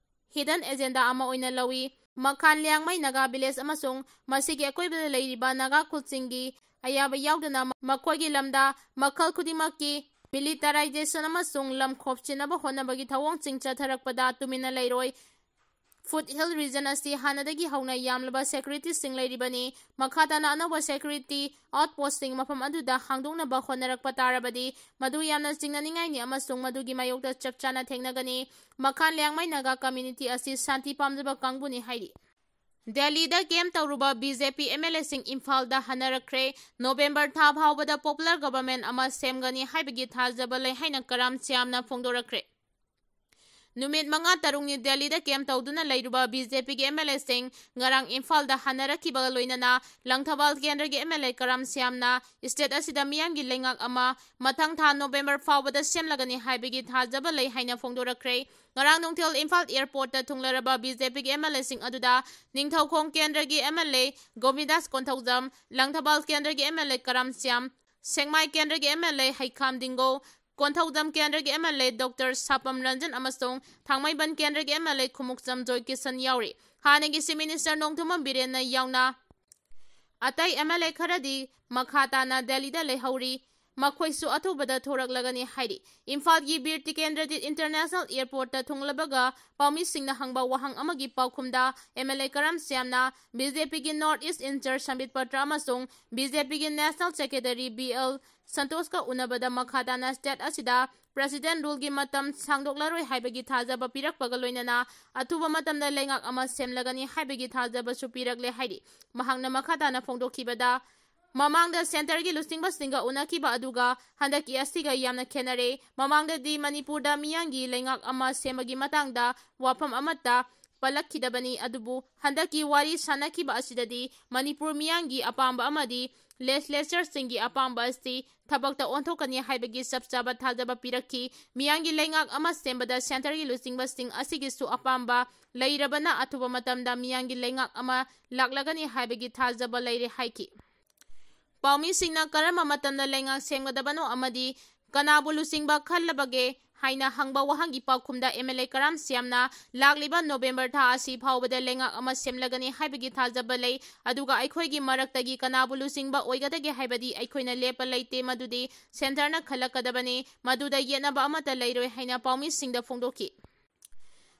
hidden agenda ꯑꯃ ꯑꯣꯏꯅ ꯂꯧꯏ꯫ ꯃꯈꯥꯟ ꯂꯤꯌꯥꯡꯃꯩ ꯅꯥꯒꯥ village ꯑꯃꯁꯨꯡ ꯃꯁꯤꯒꯤ ꯑꯀꯣꯏꯕꯗ ꯂꯩꯔꯤꯕ ꯅꯥꯒꯥ ꯈꯨꯜꯁꯤꯡꯒꯤ ꯑꯌꯥꯕ ꯌꯥꯎꯗꯅ ꯃꯈꯣꯏꯒꯤ ꯂꯝꯗ ꯃꯈꯜ ꯈꯨꯗꯤꯡꯃꯛꯀꯤ militarization ꯑꯃꯁꯨꯡ ꯂꯝ ꯈꯣꯞꯆꯤꯟꯅꯕ ꯍꯣꯠꯅꯕꯒꯤ ꯊꯧꯑꯣꯡꯁꯤꯡ ꯆꯠꯊꯔꯛꯄꯗ ꯇꯨꯃꯤꯟꯅ ꯂꯩꯔꯣꯏ꯫ Foothill region ꯑꯁꯤ ꯍꯥꯟꯅꯗꯒꯤ ꯍꯧꯅ ꯌꯥꯝꯂꯕ security ꯁꯤꯡ ꯂꯩꯔꯤꯕꯅꯤ꯫ ꯃꯈꯥ ꯇꯥꯅ ꯑꯅꯧꯕ security outpost ꯁꯤꯡ ꯃꯐꯝ ꯑꯗꯨꯗ ꯍꯥꯡꯗꯣꯛꯅꯕ ꯍꯣꯠꯅꯔꯛꯄ ꯇꯥꯔꯕꯗꯤ ꯃꯗꯨ ꯌꯥꯝꯅ ꯆꯤꯡꯅꯅꯤꯡꯉꯥꯏꯅꯤ ꯑꯃꯁꯨꯡ ꯃꯗꯨꯒꯤ ꯃꯥꯌꯣꯛꯇ ꯆꯞ ꯆꯥꯅ ꯊꯦꯡꯅꯒꯅꯤ꯫ ꯃꯈꯥꯟ ꯂꯤꯌꯥꯡꯃꯩ ꯅꯥꯒꯥ community ꯑꯁꯤ ꯁꯥꯟꯇꯤ ꯄꯥꯝꯖꯕ ꯀꯥꯡꯕꯨꯅꯤ ꯍꯥꯏꯔꯤ꯫ ꯗꯦꯜꯂꯤꯗ camp ꯇꯧꯔꯨꯕ BJP MLA ꯁꯤꯡ ꯏꯝꯐꯥꯜꯗ ꯍꯟꯅꯔꯛꯈ꯭ꯔꯦ꯫ November ꯊꯥ ꯐꯥꯎꯕꯗ popular government ꯑꯃ ꯁꯦꯝꯒꯅꯤ ꯍꯥꯏꯕꯒꯤ ꯊꯥꯖꯕ ꯂꯩ ꯍꯥꯏꯅ ꯀꯔꯥꯝ ꯁ꯭ꯌꯥꯝꯅ ꯐꯣꯡꯗꯣꯔꯛꯈ꯭ꯔꯦ꯫ ꯅꯨꯃꯤꯠ ꯃꯉꯥ ꯇꯔꯨꯛꯅꯤ ꯗꯦꯜꯂꯤꯗ camp ꯇꯧꯗꯨꯅ ꯂꯩꯔꯨꯕ BJP ꯒꯤ MLA ꯁꯤꯡ ꯉꯔꯥꯡ ꯏꯝꯐꯥꯜꯗ ꯍꯟꯅꯔꯛꯈꯤꯕꯒ ꯂꯣꯏꯅꯅ ꯂꯪꯊꯕꯥꯜ ꯀꯦꯟꯗ꯭ꯔꯒꯤ MLA ꯀꯔꯥꯝ ꯁ꯭ꯌꯥꯝꯅ state ꯑꯁꯤꯗ ꯃꯤꯌꯥꯝꯒꯤ ꯂꯩꯉꯥꯛ ꯑꯃ ꯃꯊꯪ ꯊꯥ November ꯐꯥꯎꯕꯗ ꯁꯦꯝꯂꯒꯅꯤ ꯍꯥꯏꯕꯒꯤ ꯊꯥꯖꯕ ꯂꯩ ꯍꯥꯏꯅ ꯐꯣꯡꯗꯣꯔꯛꯈ꯭ꯔꯦ꯫ ꯉꯔꯥꯡ ꯅꯨꯡꯊꯤꯜ ꯏꯝꯐꯥꯜ airport ꯇ ꯊꯨꯡꯂꯔꯕ BJP ꯒꯤ MLA ꯁꯤꯡ ꯑꯗꯨꯗ ꯅꯤꯡꯊꯧꯈꯣꯡ ꯀꯦꯟꯗ꯭ꯔꯒꯤ MLA ꯒꯣꯕꯤꯟꯗꯥꯁ ꯀꯣꯟꯊꯧꯖꯝ, ꯂꯪꯊꯕꯥꯜ ꯀꯦꯟꯗ꯭ꯔꯒꯤ MLA ꯀꯔꯥꯝ ꯁ꯭ꯌꯥꯝ, ꯁꯦꯛꯃꯥꯏ ꯀꯦꯟꯗ꯭ꯔꯒꯤ MLA ꯍꯩꯈꯥꯝ ꯗꯤꯡꯒꯣ, ꯀꯣꯟꯊꯧꯖꯝ ꯀꯦꯟꯗ꯭ꯔꯒꯤ MLA Doctor ꯁꯥꯄꯝ ꯔꯟꯖꯟ ꯑꯃꯁꯨꯡ ꯊꯥꯡꯃꯩꯕꯟ ꯀꯦꯟꯗ꯭ꯔꯒꯤ MLA ꯈꯨꯃꯨꯛꯆꯝ ꯖꯣꯏ ꯀꯤꯁꯟ ꯌꯥꯎꯔꯤ꯫ ꯍꯥꯟꯅꯒꯤ Chief Minister ꯅꯣꯡꯊꯣꯝꯕꯝ ꯕꯤꯔꯦꯟꯅ ꯌꯥꯎꯅ ꯑꯇꯩ MLA ꯈꯔꯗꯤ ꯃꯈꯥ ꯇꯥꯅ ꯗꯦꯜꯂꯤꯗ ꯂꯩꯍꯧꯔꯤ꯫ ꯃꯈꯣꯏꯁꯨ ꯑꯊꯨꯕꯗ ꯊꯣꯔꯛꯂꯒꯅꯤ ꯍꯥꯏꯔꯤ꯫ ꯏꯝꯐꯥꯜꯒꯤ ꯕꯤꯔ ꯇꯤꯀꯦꯟꯗ꯭ꯔꯖꯤꯠ International Airport ꯇ ꯊꯨꯡꯂꯕꯒ ꯄꯥꯎꯃꯤꯁꯤꯡꯅ ꯍꯪꯕ ꯋꯥꯍꯪ ꯑꯃꯒꯤ ꯄꯥꯎꯈꯨꯝꯗ MLA ꯀꯔꯥꯝ ꯁ꯭ꯌꯥꯝꯅ BJP ꯒꯤ North East in-charge ꯁꯝꯕꯤꯠ ꯄꯇ꯭ꯔ ꯑꯃꯁꯨꯡ BJP ꯒꯤ National Secretary ꯕꯤ ꯑꯦꯜ ꯁꯟꯇꯣꯁꯀ ꯎꯅꯕꯗ ꯃꯈꯥ ꯇꯥꯅ state ꯑꯁꯤꯗ President rule ꯒꯤ ꯃꯇꯝ ꯁꯥꯡꯗꯣꯛꯂꯔꯣꯏ ꯍꯥꯏꯕꯒꯤ ꯊꯥꯖꯕ ꯄꯤꯔꯛꯄꯒ ꯂꯣꯏꯅꯅ ꯑꯊꯨꯕ ꯃꯇꯝꯗ ꯂꯩꯉꯥꯛ ꯑꯃ ꯁꯦꯝꯂꯒꯅꯤ ꯍꯥꯏꯕꯒꯤ ꯊꯥꯖꯕꯁꯨ ꯄꯤꯔꯛꯂꯦ ꯍꯥꯏꯔꯤ꯫ ꯃꯍꯥꯛꯅ ꯃꯈꯥ ꯇꯥꯅ ꯐꯣꯡꯗꯣꯛꯈꯤꯕꯗ, ꯃꯃꯥꯡꯗ centre ꯒꯤ ꯂꯨꯆꯤꯡꯕꯁꯤꯡꯒ ꯎꯅꯈꯤꯕ ꯑꯗꯨꯒ ꯍꯟꯗꯛꯀꯤ ꯑꯁꯤꯒ ꯌꯥꯝꯅ ꯈꯦꯠꯅꯔꯦ꯫ ꯃꯃꯥꯡꯗꯗꯤ ꯃꯅꯤꯄꯨꯔꯗ ꯃꯤꯌꯥꯝꯒꯤ ꯂꯩꯉꯥꯛ ꯑꯃ ꯁꯦꯝꯕꯒꯤ ꯃꯇꯥꯡꯗ ꯋꯥꯐꯝ ꯑꯃꯠꯇ ꯄꯜꯂꯛꯈꯤꯗꯕꯅꯤ, ꯑꯗꯨꯕꯨ ꯍꯟꯗꯛꯀꯤ ꯋꯥꯔꯤ ꯁꯥꯟꯅꯈꯤꯕ ꯑꯁꯤꯗꯗꯤ ꯃꯅꯤꯄꯨꯔ ꯃꯤꯌꯥꯝꯒꯤ ꯑꯄꯥꯝꯕ ꯑꯃꯗꯤ legislature ꯁꯤꯡꯒꯤ ꯑꯄꯥꯝꯕ ꯑꯁꯤ ꯊꯕꯛꯇ ꯑꯣꯟꯊꯣꯛꯀꯅꯤ ꯍꯥꯏꯕꯒꯤ ꯆꯞ ꯆꯥꯕ ꯊꯥꯖꯕ ꯄꯤꯔꯛꯈꯤ꯫ ꯃꯤꯌꯥꯝꯒꯤ ꯂꯩꯉꯥꯛ ꯑꯃ ꯁꯦꯝꯕꯗ centre ꯒꯤ ꯂꯨꯆꯤꯡꯕꯁꯤꯡ ꯑꯁꯤꯒꯤꯁꯨ ꯑꯄꯥꯝꯕ ꯂꯩꯔꯕꯅ ꯑꯊꯨꯕ ꯃꯇꯝꯗ ꯃꯤꯌꯥꯝꯒꯤ ꯂꯩꯉꯥꯛ ꯑꯃ ꯂꯥꯛꯂꯒꯅꯤ ꯍꯥꯏꯕꯒꯤ ꯊꯥꯖꯕ ꯂꯩꯔꯦ ꯍꯥꯏꯈꯤ꯫ ꯄꯥꯎꯃꯤꯁꯤꯡꯅ ꯀꯔꯝꯕ ꯃꯇꯝꯗ ꯂꯩꯉꯥꯛ ꯁꯦꯝꯒꯗꯕꯅꯣ ꯑꯃꯗꯤ ꯀꯅꯥꯕꯨ ꯂꯨꯆꯤꯡꯕ ꯈꯜꯂꯕꯒꯦ ꯍꯥꯏꯅ ꯍꯪꯕ ꯋꯥꯍꯪꯒꯤ ꯄꯥꯎꯈꯨꯝꯗ MLA ꯀꯔꯥꯝ ꯁ꯭ꯌꯥꯝꯅ ꯂꯥꯛꯂꯤꯕ November ꯊꯥ ꯑꯁꯤ ꯐꯥꯎꯕꯗ ꯂꯩꯉꯥꯛ ꯑꯃ ꯁꯦꯝꯂꯒꯅꯤ ꯍꯥꯏꯕꯒꯤ ꯊꯥꯖꯕ ꯂꯩ, ꯑꯗꯨꯒ ꯑꯩꯈꯣꯏꯒꯤ ꯃꯔꯛꯇꯒꯤ ꯀꯅꯥꯕꯨ ꯂꯨꯆꯤꯡꯕ ꯑꯣꯏꯒꯗꯒꯦ ꯍꯥꯏꯕꯗꯤ ꯑꯩꯈꯣꯏꯅ ꯂꯦꯞꯄ ꯂꯩꯇꯦ, ꯃꯗꯨꯗꯤ centreꯅ ꯈꯜꯂꯛꯀꯗꯕꯅꯤ, ꯃꯗꯨꯗ ꯌꯦꯠꯅꯕ ꯑꯃꯠꯇ ꯂꯩꯔꯣꯏ ꯍꯥꯏꯅ ꯄꯥꯎꯃꯤꯁꯤꯡꯗ ꯐꯣꯡꯗꯣꯛꯈꯤ꯫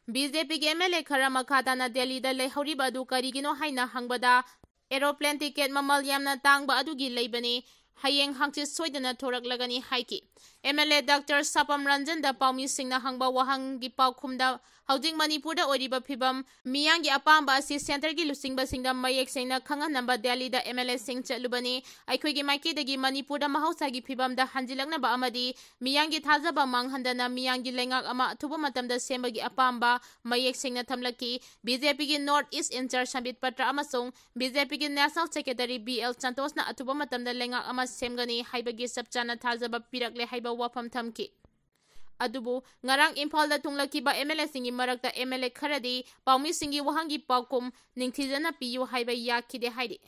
BJPꯒꯤ MLA ꯈꯔ ꯃꯈꯥ ꯇꯥꯅ ꯗꯦꯜꯂꯤꯗ ꯂꯩꯍꯧꯔꯤꯕ ꯑꯗꯨ ꯀꯔꯤꯒꯤꯅꯣ ꯍꯥꯏꯅ ꯍꯪꯕꯗ, aeroplane ticket ꯃꯃꯜ ꯌꯥꯝꯅ ꯇꯥꯡꯕ ꯑꯗꯨꯒꯤ ꯂꯩꯕꯅꯤ, ꯍꯌꯦꯡ ꯍꯪꯆꯤꯠ ꯁꯣꯏꯗꯅ ꯊꯣꯔꯛꯂꯒꯅꯤ ꯍꯥꯏꯈꯤ꯫ MLA Doctor ꯁꯥꯄꯝ ꯔꯟꯖꯟꯗ ꯄꯥꯎꯃꯤꯁꯤꯡꯅ ꯍꯪꯕ ꯋꯥꯍꯪꯒꯤ ꯄꯥꯎꯈꯨꯝꯗ, ꯍꯧꯖꯤꯛ ꯃꯅꯤꯄꯨꯔꯗ ꯑꯣꯏꯔꯤꯕ ꯐꯤꯕꯝ, ꯃꯤꯌꯥꯝꯒꯤ ꯑꯄꯥꯝꯕ ꯑꯁꯤ centreꯒꯤ ꯂꯨꯆꯤꯡꯕꯁꯤꯡꯗ ꯃꯌꯦꯛ ꯁꯦꯡꯅ ꯈꯪꯍꯟꯅꯕ ꯗꯦꯜꯂꯤꯗ MLAꯁꯤꯡ ꯆꯠꯂꯨꯕꯅꯤ꯫ ꯑꯩꯈꯣꯏꯒꯤ ꯃꯥꯏꯀꯩꯗꯒꯤ ꯃꯅꯤꯄꯨꯔꯗ ꯃꯍꯧꯁꯥꯒꯤ ꯐꯤꯕꯝꯗ ꯍꯟꯖꯤꯜꯂꯛꯅꯕ ꯑꯃꯗꯤ ꯃꯤꯌꯥꯝꯒꯤ ꯊꯥꯖꯕ ꯃꯥꯡꯍꯟꯗꯅ ꯃꯤꯌꯥꯝꯒꯤ ꯂꯩꯉꯥꯛ ꯑꯃ ꯑꯊꯨꯕ ꯃꯇꯝꯗ ꯁꯦꯝꯕꯒꯤ ꯑꯄꯥꯝꯕ ꯃꯌꯦꯛ ꯁꯦꯡꯅ ꯊꯝꯂꯛꯈꯤ꯫ BJPꯒꯤ North East in-charge ꯁꯝꯕꯤꯠ ꯄꯇ꯭ꯔ ꯑꯃꯁꯨꯡ BJPꯒꯤ National Secretary ꯕꯤ ꯑꯦꯜ ꯁꯟꯇꯣꯁꯅ ꯑꯊꯨꯕ ꯃꯇꯝꯗ ꯂꯩꯉꯥꯛ ꯑꯃ ꯁꯦꯝꯒꯅꯤ ꯍꯥꯏꯕꯒꯤ ꯆꯞ ꯆꯥꯅ ꯊꯥꯖꯕ ꯄꯤꯔꯛꯂꯦ ꯍꯥꯏꯕ ꯋꯥꯐꯝ ꯊꯝꯈꯤ꯫ ꯑꯗꯨꯕꯨ ꯉꯔꯥꯡ ꯏꯝꯐꯥꯜꯗ ꯊꯨꯡꯂꯛꯈꯤꯕ MLAꯁꯤꯡꯒꯤ ꯃꯔꯛꯇ MLA ꯈꯔꯗꯤ ꯄꯥꯎꯃꯤꯁꯤꯡꯒꯤ ꯋꯥꯍꯪꯒꯤ ꯄꯥꯎꯈꯨꯝ ꯅꯤꯡꯊꯤꯖꯅ ꯄꯤꯌꯨ ꯍꯥꯏꯕ ꯌꯥꯈꯤꯗꯦ ꯍꯥꯏꯔꯤ꯫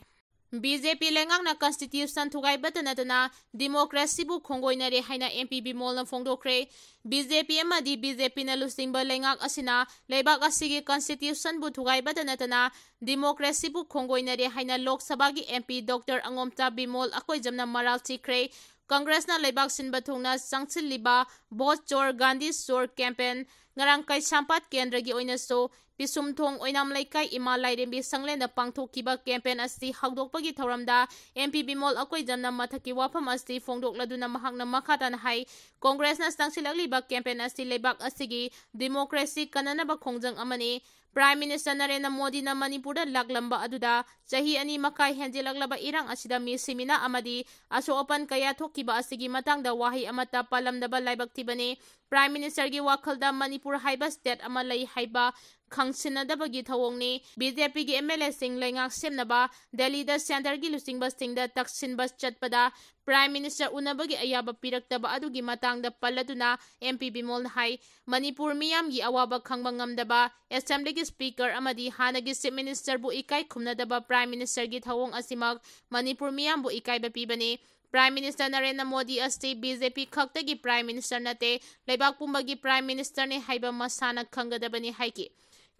BJP ꯂꯩꯉꯥꯛꯅ constitution ꯊꯨꯒꯥꯏꯕꯇ ꯅꯠꯇꯅ democracyꯕꯨ ꯈꯣꯡꯒꯣꯏꯅꯔꯦ ꯍꯥꯏꯅ MP ꯕꯤꯃꯣꯜꯅ ꯐꯣꯡꯗꯣꯛꯈ꯭ꯔꯦ꯫ BJP ꯑꯃꯗꯤ BJPꯅ ꯂꯨꯆꯤꯡꯕ ꯂꯩꯉꯥꯛ ꯑꯁꯤꯅ ꯂꯩꯕꯥꯛ ꯑꯁꯤꯒꯤ constitutionꯕꯨ ꯊꯨꯒꯥꯏꯕꯇ ꯅꯠꯇꯅ democracyꯕꯨ ꯈꯣꯡꯒꯣꯏꯅꯔꯦ ꯍꯥꯏꯅ ꯂꯣꯛ ꯁꯚꯥꯒꯤ MP Doctor ꯑꯉꯣꯝꯆꯥ ꯕꯤꯃꯣꯜ ꯑꯀꯣꯏꯖꯝꯅ ꯃꯔꯥꯜ ꯆꯤꯈ꯭ꯔꯦ꯫ ꯀꯪꯒ꯭ꯔꯦꯁꯅ ꯂꯩꯕꯥꯛ ꯁꯤꯟꯕ ꯊꯨꯡꯅ ꯆꯪꯁꯤꯜꯂꯤꯕ Vote Chor Gandhi Chor campaign ꯉꯔꯥꯡ ꯀꯩꯁꯥꯝꯄꯥꯠ ꯀꯦꯟꯗ꯭ꯔꯒꯤ ꯑꯣꯏꯅꯁꯨ ꯄꯤꯁꯨꯝꯊꯣꯡ ꯑꯣꯏꯅꯥꯝ ꯂꯩꯀꯥꯏ ꯏꯃꯥ ꯂꯥꯏꯔꯦꯝꯕꯤ ꯁꯪꯂꯦꯟꯗ ꯄꯥꯡꯊꯣꯛꯈꯤꯕ campaign ꯑꯁꯤ ꯍꯧꯗꯣꯛꯄꯒꯤ ꯊꯧꯔꯝꯗ MP ꯕꯤꯃꯣꯜ ꯑꯀꯣꯏꯖꯝꯅ ꯃꯊꯛꯀꯤ ꯋꯥꯐꯝ ꯑꯁꯤ ꯐꯣꯡꯗꯣꯛꯂꯗꯨꯅ ꯃꯍꯥꯛꯅ ꯃꯈꯥ ꯇꯥꯅ ꯍꯥꯏ, ꯀꯪꯒ꯭ꯔꯦꯁꯅ ꯆꯪꯁꯤꯜꯂꯛꯂꯤꯕ campaign ꯑꯁꯤ ꯂꯩꯕꯥꯛ ꯑꯁꯤꯒꯤ democracy ꯀꯟꯅꯅꯕ ꯈꯣꯡꯖꯪ ꯑꯃꯅꯤ꯫ Prime Minister ꯅꯔꯦꯟꯗ꯭ꯔ ꯃꯣꯗꯤꯅ ꯃꯅꯤꯄꯨꯔꯗ ꯂꯥꯛꯂꯝꯕ ꯑꯗꯨꯗ ꯆꯍꯤ ꯑꯅꯤ ꯃꯈꯥꯏ ꯍꯦꯟꯖꯤꯜꯂꯛꯂꯕ ꯏꯔꯥꯡ ꯑꯁꯤꯗ ꯃꯤ ꯁꯤꯃꯤꯅ ꯑꯃꯗꯤ ꯑꯁꯣꯛ ꯑꯄꯟ ꯀꯌꯥ ꯊꯣꯛꯈꯤꯕ ꯑꯁꯤꯒꯤ ꯃꯇꯥꯡꯗ ꯋꯥꯍꯩ ꯑꯃꯠꯇ ꯄꯜꯂꯝꯗꯕ ꯂꯥꯏꯕꯛ ꯊꯤꯕꯅꯤ꯫ Prime Ministerꯒꯤ ꯋꯥꯈꯜꯗ ꯃꯅꯤꯄꯨꯔ ꯍꯥꯏꯕ state ꯑꯃ ꯂꯩ ꯍꯥꯏꯕ ꯈꯪꯁꯤꯟꯅꯗꯕꯒꯤ ꯊꯧꯑꯣꯡꯅꯤ꯫ BJPꯒꯤ MLAꯁꯤꯡ ꯂꯩꯉꯥꯛ ꯁꯦꯝꯅꯕ ꯗꯦꯜꯂꯤꯗ centreꯒꯤ ꯂꯨꯆꯤꯡꯕꯁꯤꯡꯗ ꯇꯛꯁꯤꯟꯕ ꯆꯠꯄꯗ Prime Minister ꯎꯅꯕꯒꯤ ꯑꯌꯥꯕ ꯄꯤꯔꯛꯇꯕ ꯑꯗꯨꯒꯤ ꯃꯇꯥꯡꯗ ꯄꯜꯂꯗꯨꯅ MP ꯕꯤꯃꯣꯜꯅ ꯍꯥꯏ, ꯃꯅꯤꯄꯨꯔ ꯃꯤꯌꯥꯝꯒꯤ ꯑꯋꯥꯕ ꯈꯪꯕ ꯉꯝꯗꯕ Assemblyꯒꯤ Speaker ꯑꯃꯗꯤ ꯍꯥꯟꯅꯒꯤ Chief Ministerꯕꯨ ꯏꯀꯥꯏ ꯈꯨꯝꯅꯗꯕ Prime Ministerꯒꯤ ꯊꯧꯑꯣꯡ ꯑꯁꯤꯃꯛ ꯃꯅꯤꯄꯨꯔ ꯃꯤꯌꯥꯝꯕꯨ ꯏꯀꯥꯏꯕ ꯄꯤꯕꯅꯤ꯫ Prime Minister ꯅꯔꯦꯟꯗ꯭ꯔ ꯃꯣꯗꯤ ꯑꯁꯤ ꯕꯤ ꯖꯦ ꯄꯤ ꯈꯛꯇꯒꯤ Prime Minister ꯅꯠꯇꯦ, ꯂꯩꯕꯥꯛ ꯄꯨꯝꯕꯒꯤ Prime Minister ꯅꯤ ꯍꯥꯏꯕ ꯃꯁꯥꯅ ꯈꯪꯒꯗꯕꯅꯤ ꯍꯥꯏꯈꯤ꯫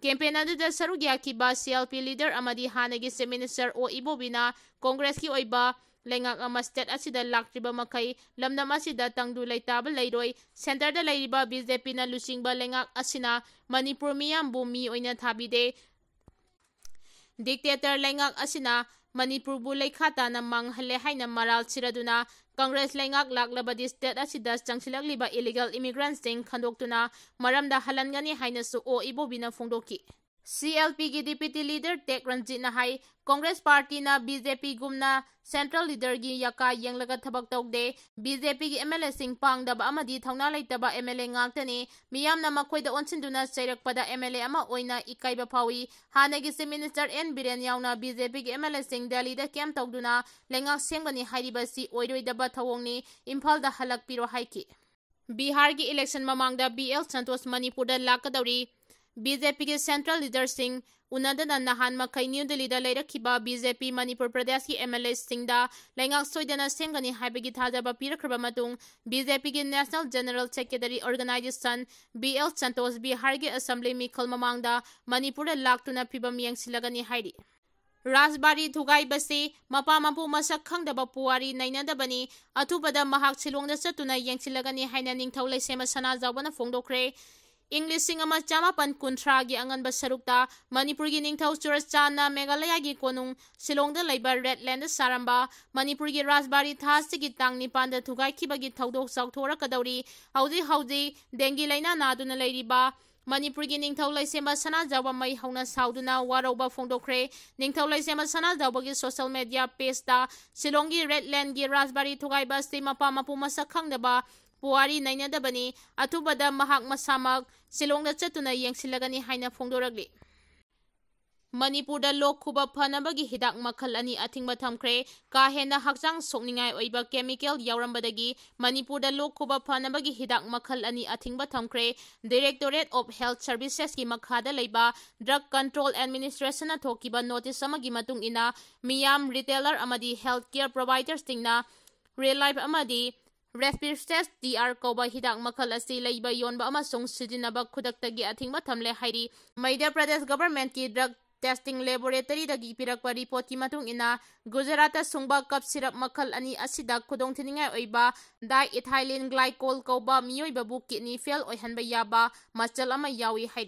Campaign ꯑꯗꯨꯗ ꯁꯔꯨꯛ ꯌꯥꯈꯤꯕ ꯁꯤ ꯑꯦꯜ ꯄꯤ leader ꯑꯃꯗꯤ ꯍꯥꯟꯅꯒꯤ Chief Minister ꯑꯣ ꯏꯕꯣꯕꯤꯅ Congress ꯀꯤ ꯑꯣꯏꯕ ꯂꯩꯉꯥꯛ ꯑꯃ state ꯑꯁꯤꯗ ꯂꯥꯛꯇ꯭ꯔꯤꯕ ꯃꯈꯩ ꯂꯝꯗꯝ ꯑꯁꯤꯗ ꯇꯪꯗꯨ ꯂꯩꯇꯥꯕ ꯂꯩꯔꯣꯏ, centre ꯗ ꯂꯩꯔꯤꯕ ꯕꯤ ꯖꯦ ꯄꯤ ꯅ ꯂꯨꯆꯤꯡꯕ ꯂꯩꯉꯥꯛ ꯑꯁꯤꯅ ꯃꯅꯤꯄꯨꯔ ꯃꯤꯌꯥꯝꯕꯨ ꯃꯤ ꯑꯣꯏꯅ ꯊꯥꯕꯤꯗꯦ꯫ Dictator ꯂꯩꯉꯥꯛ ꯑꯁꯤꯅ ꯃꯅꯤꯄꯨꯔꯕꯨ ꯂꯩꯈꯥ ꯇꯥꯅ ꯃꯥꯡꯍꯜꯂꯦ ꯍꯥꯏꯅ ꯃꯔꯥꯜ ꯁꯤꯔꯗꯨꯅ Congress ꯂꯩꯉꯥꯛ ꯂꯥꯛꯂꯕꯗꯤ state ꯑꯁꯤꯗ ꯆꯪꯁꯤꯜꯂꯛꯂꯤꯕ illegal immigrant ꯁꯤꯡ ꯈꯟꯗꯣꯛꯇꯨꯅ ꯃꯔꯝꯗ ꯍꯜꯍꯟꯒꯅꯤ ꯍꯥꯏꯅꯁꯨ ꯑꯣ ꯏꯕꯣꯕꯤꯅ ꯐꯣꯡꯗꯣꯛꯈꯤ꯫ ꯁꯤ ꯑꯦꯜ ꯄꯤ ꯒꯤ Deputy Leader ꯇꯦꯛ ꯔꯟꯖꯤꯠꯅ ꯍꯥꯏ, Congress party ꯅ ꯕꯤ ꯖꯦ ꯄꯤ ꯒꯨꯝꯅ central leader ꯒꯤ ꯌꯥꯀꯥ ꯌꯦꯡꯂꯒ ꯊꯕꯛ ꯇꯧꯗꯦ꯫ ꯕꯤ ꯖꯦ ꯄꯤ ꯒꯤ ꯑꯦꯝ ꯑꯦꯜ ꯑꯦ ꯁꯤꯡ ꯄꯥꯡꯗꯕ ꯑꯃꯗꯤ ꯊꯧꯅꯥ ꯂꯩꯇꯕ ꯑꯦꯝ ꯑꯦꯜ ꯑꯦ ꯉꯥꯛꯇꯅꯤ꯫ ꯃꯤꯌꯥꯝꯅ ꯃꯈꯣꯏꯗ ꯑꯣꯟꯁꯤꯟꯗꯨꯅ ꯆꯩꯔꯛꯄꯗ ꯑꯦꯝ ꯑꯦꯜ ꯑꯦ ꯑꯃ ꯑꯣꯏꯅ ꯏꯀꯥꯏꯕ ꯐꯥꯎꯏ꯫ ꯍꯥꯟꯅꯒꯤ Chief Minister ꯑꯦꯟ ꯕꯤꯔꯦꯟ ꯌꯥꯎꯅ ꯕꯤ ꯖꯦ ꯄꯤ ꯒꯤ ꯑꯦꯝ ꯑꯦꯜ ꯑꯦ ꯁꯤꯡ ꯗꯦꯜꯂꯤꯗ camp ꯇꯧꯗꯨꯅ ꯂꯩꯉꯥꯛ ꯁꯦꯝꯒꯅꯤ ꯍꯥꯏꯔꯤꯕꯁꯤ ꯑꯣꯏꯔꯣꯏꯗꯕ ꯊꯧꯑꯣꯡꯅꯤ꯫ ꯏꯝꯐꯥꯜꯗ ꯍꯜꯂꯛꯄꯤꯔꯣ ꯍꯥꯏꯈꯤ꯫ ꯕꯤꯍꯥꯔꯒꯤ election ꯃꯃꯥꯡꯗ ꯕꯤ ꯑꯦꯜ ꯁꯟꯇꯣꯁ ꯃꯅꯤꯄꯨꯔꯗ ꯂꯥꯛꯀꯗꯧꯔꯤ꯫ ꯕꯤ ꯖꯦ ꯄꯤ ꯒꯤ central leader ꯁꯤꯡ ꯎꯅꯗꯅ ꯅꯍꯥꯟ ꯃꯈꯩ ꯅ꯭ꯌꯨ ꯗꯤꯜꯂꯤꯗ ꯂꯩꯔꯛꯈꯤꯕ ꯕꯤ ꯖꯦ ꯄꯤ ꯃꯅꯤꯄꯨꯔ ꯄ꯭ꯔꯗꯦꯁꯀꯤ ꯑꯦꯝ ꯑꯦꯜ ꯑꯦ ꯁꯤꯡꯗ ꯂꯩꯉꯥꯛ ꯁꯣꯏꯗꯅ ꯁꯦꯝꯒꯅꯤ ꯍꯥꯏꯕꯒꯤ ꯊꯥꯖꯕ ꯄꯤꯔꯛꯈ꯭ꯔꯕ ꯃꯇꯨꯡ, ꯕꯤ ꯖꯦ ꯄꯤ ꯒꯤ National General Secretary Organization B L Santosh ꯕꯤꯍꯥꯔꯒꯤ assembly ꯃꯤꯈꯜ ꯃꯃꯥꯡꯗ ꯃꯅꯤꯄꯨꯔꯗ ꯂꯥꯛꯇꯨꯅ ꯐꯤꯚꯝ ꯌꯦꯡꯁꯤꯜꯂꯒꯅꯤ ꯍꯥꯏꯔꯤ꯫ ꯔꯥꯖꯕꯥꯔꯤ ꯊꯨꯒꯥꯏꯕꯁꯤ ꯃꯄꯥ ꯃꯄꯨ ꯃꯁꯛ ꯈꯪꯗꯕ ꯄꯨꯋꯥꯔꯤ ꯅꯩꯅꯗꯕꯅꯤ꯫ ꯑꯊꯨꯕꯗ ꯃꯍꯥꯛ ꯁꯤꯂꯣꯡꯗ ꯆꯠꯇꯨꯅ ꯌꯦꯡꯁꯤꯜꯂꯒꯅꯤ ꯍꯥꯏꯅ ꯅꯤꯡꯊꯧ ꯂꯩꯁꯦꯝꯕ ꯁꯅꯥꯖꯥꯎꯕꯅ ꯐꯣꯡꯗꯣꯛꯈ꯭ꯔꯦ꯫ ꯏꯪ ꯂꯤꯁꯤꯡ ꯑꯃ ꯆꯥꯃꯥꯄꯟ ꯀꯨꯟꯊ꯭ꯔꯥꯒꯤ ꯑꯉꯟꯕ ꯁꯔꯨꯛꯇ ꯃꯅꯤꯄꯨꯔꯒꯤ ꯅꯤꯡꯊꯧ ꯆꯨꯔꯆꯥꯟꯅ ꯃꯦꯘꯥꯂꯌꯥꯒꯤ ꯀꯣꯅꯨꯡ ꯁꯤꯂꯣꯡꯗ ꯂꯩꯕ ꯔꯦꯗ ꯂꯦꯟꯗ ꯁꯥꯔꯝꯕ ꯃꯅꯤꯄꯨꯔꯒꯤ ꯔꯥꯖꯕꯥꯔꯤ ꯊꯥ ꯑꯁꯤꯒꯤ ꯇꯥꯡ ꯅꯤꯄꯥꯟꯗ ꯊꯨꯒꯥꯏꯈꯤꯕꯒꯤ ꯊꯧꯗꯣꯛ ꯆꯥꯎꯊꯣꯔꯛꯀꯗꯧꯔꯤ꯫ ꯍꯧꯖꯤꯛ ꯍꯧꯖꯤꯛ ꯗꯦꯡꯒꯤ ꯂꯥꯏꯅꯥ ꯅꯥꯗꯨꯅ ꯂꯩꯔꯤꯕ ꯃꯅꯤꯄꯨꯔꯒꯤ ꯅꯤꯡꯊꯧ ꯂꯩꯁꯦꯝꯕ ꯁꯅꯥꯖꯥꯎꯕ ꯃꯩ ꯍꯧꯅ ꯁꯥꯎꯗꯨꯅ ꯋꯥꯔꯧꯕ ꯐꯣꯡꯗꯣꯛꯈ꯭ꯔꯦ꯫ ꯅꯤꯡꯊꯧ ꯂꯩꯁꯦꯝꯕ ꯁꯅꯥꯖꯥꯎꯕꯒꯤ social media page ꯇ ꯁꯤꯂꯣꯡꯒꯤ ꯔꯦꯗ ꯂꯦꯟꯒꯤ ꯔꯥꯖꯕꯥꯔꯤ ꯊꯨꯒꯥꯏꯕ ꯑꯁꯤ ꯃꯄꯥ ꯃꯄꯨ ꯃꯁꯛ ꯈꯪꯗꯕ ꯄꯨꯋꯥꯔꯤ ꯅꯩꯅꯗꯕꯅꯤ꯫ ꯑꯊꯨꯕꯗ ꯃꯍꯥꯛ ꯃꯁꯥꯃꯛ ꯁꯤꯂꯣꯡꯗ ꯆꯠꯇꯨꯅ ꯌꯦꯡꯁꯤꯜꯂꯒꯅꯤ ꯍꯥꯏꯅ ꯐꯣꯡꯗꯣꯔꯛꯂꯤ꯫ ꯃꯅꯤꯄꯨꯔꯗ ꯂꯣꯛ ꯈꯨꯕ ꯐꯅꯕꯒꯤ ꯍꯤꯗꯥꯛ ꯃꯈꯜ ꯑꯅꯤ ꯑꯊꯤꯡꯕ ꯊꯝꯈ꯭ꯔꯦ꯫ ꯀꯥ ꯍꯦꯟꯅ ꯍꯛꯆꯥꯡ ꯁꯣꯛꯅꯤꯡꯉꯥꯏ ꯑꯣꯏꯕ chemical ꯌꯥꯎꯔꯝꯕꯗꯒꯤ ꯃꯅꯤꯄꯨꯔꯗ ꯂꯣꯛ ꯈꯨꯕ ꯐꯅꯕꯒꯤ ꯍꯤꯗꯥꯛ ꯃꯈꯜ ꯑꯅꯤ ꯑꯊꯤꯡꯕ ꯊꯝꯈ꯭ꯔꯦ꯫ Directorate of Health Services ꯀꯤ ꯃꯈꯥꯗ ꯂꯩꯕ Drug Control Administration ꯅ ꯊꯣꯛꯈꯤꯕ notice ꯑꯃꯒꯤ ꯃꯇꯨꯡ ꯏꯟꯅ, ꯃꯤꯌꯥꯝ, retailer ꯑꯃꯗꯤ health care provider ꯁꯤꯡꯅ Relife ꯑꯃꯗꯤ Respirostat D R ꯀꯧꯕ ꯍꯤꯗꯥꯛ ꯃꯈꯜ ꯑꯁꯤ ꯂꯩꯕ, ꯌꯣꯟꯕ ꯑꯃꯁꯨꯡ ꯁꯤꯖꯤꯟꯅꯕ ꯈꯨꯗꯛꯇꯒꯤ ꯑꯊꯤꯡꯕ ꯊꯝꯂꯦ ꯍꯥꯏꯔꯤ꯫ ꯃꯙ꯭ꯌ ꯄ꯭ꯔꯗꯦꯁ ꯒꯚꯔꯟꯃꯦꯟꯠꯀꯤ ꯗ꯭ꯔꯒ ꯇꯦꯁꯇꯤꯡ ꯂꯦꯕꯣꯔꯦꯇꯔꯤꯗꯒꯤ ꯄꯤꯔꯛꯄ ꯔꯤꯄꯣꯔꯠꯀꯤ ꯃꯇꯨꯡ ꯏꯟꯅ, ꯒꯨꯖꯔꯥꯠꯇ ꯁꯨꯡꯕ ꯀꯞ ꯁꯤꯔꯞ ꯃꯈꯜ ꯑꯅꯤ ꯑꯁꯤꯗ ꯈꯨꯗꯣꯡꯊꯤꯅꯤꯡꯉꯥꯏ ꯑꯣꯏꯕ diethylene glycol ꯀꯧꯕ ꯃꯤꯑꯣꯏꯕꯕꯨ ꯀꯤꯗꯅꯤ ꯐꯦꯜ ꯑꯣꯏꯍꯟꯕ ꯌꯥꯕ ꯃꯆꯜ ꯑꯃ ꯌꯥꯎꯏ ꯍꯥꯏꯔꯤ꯫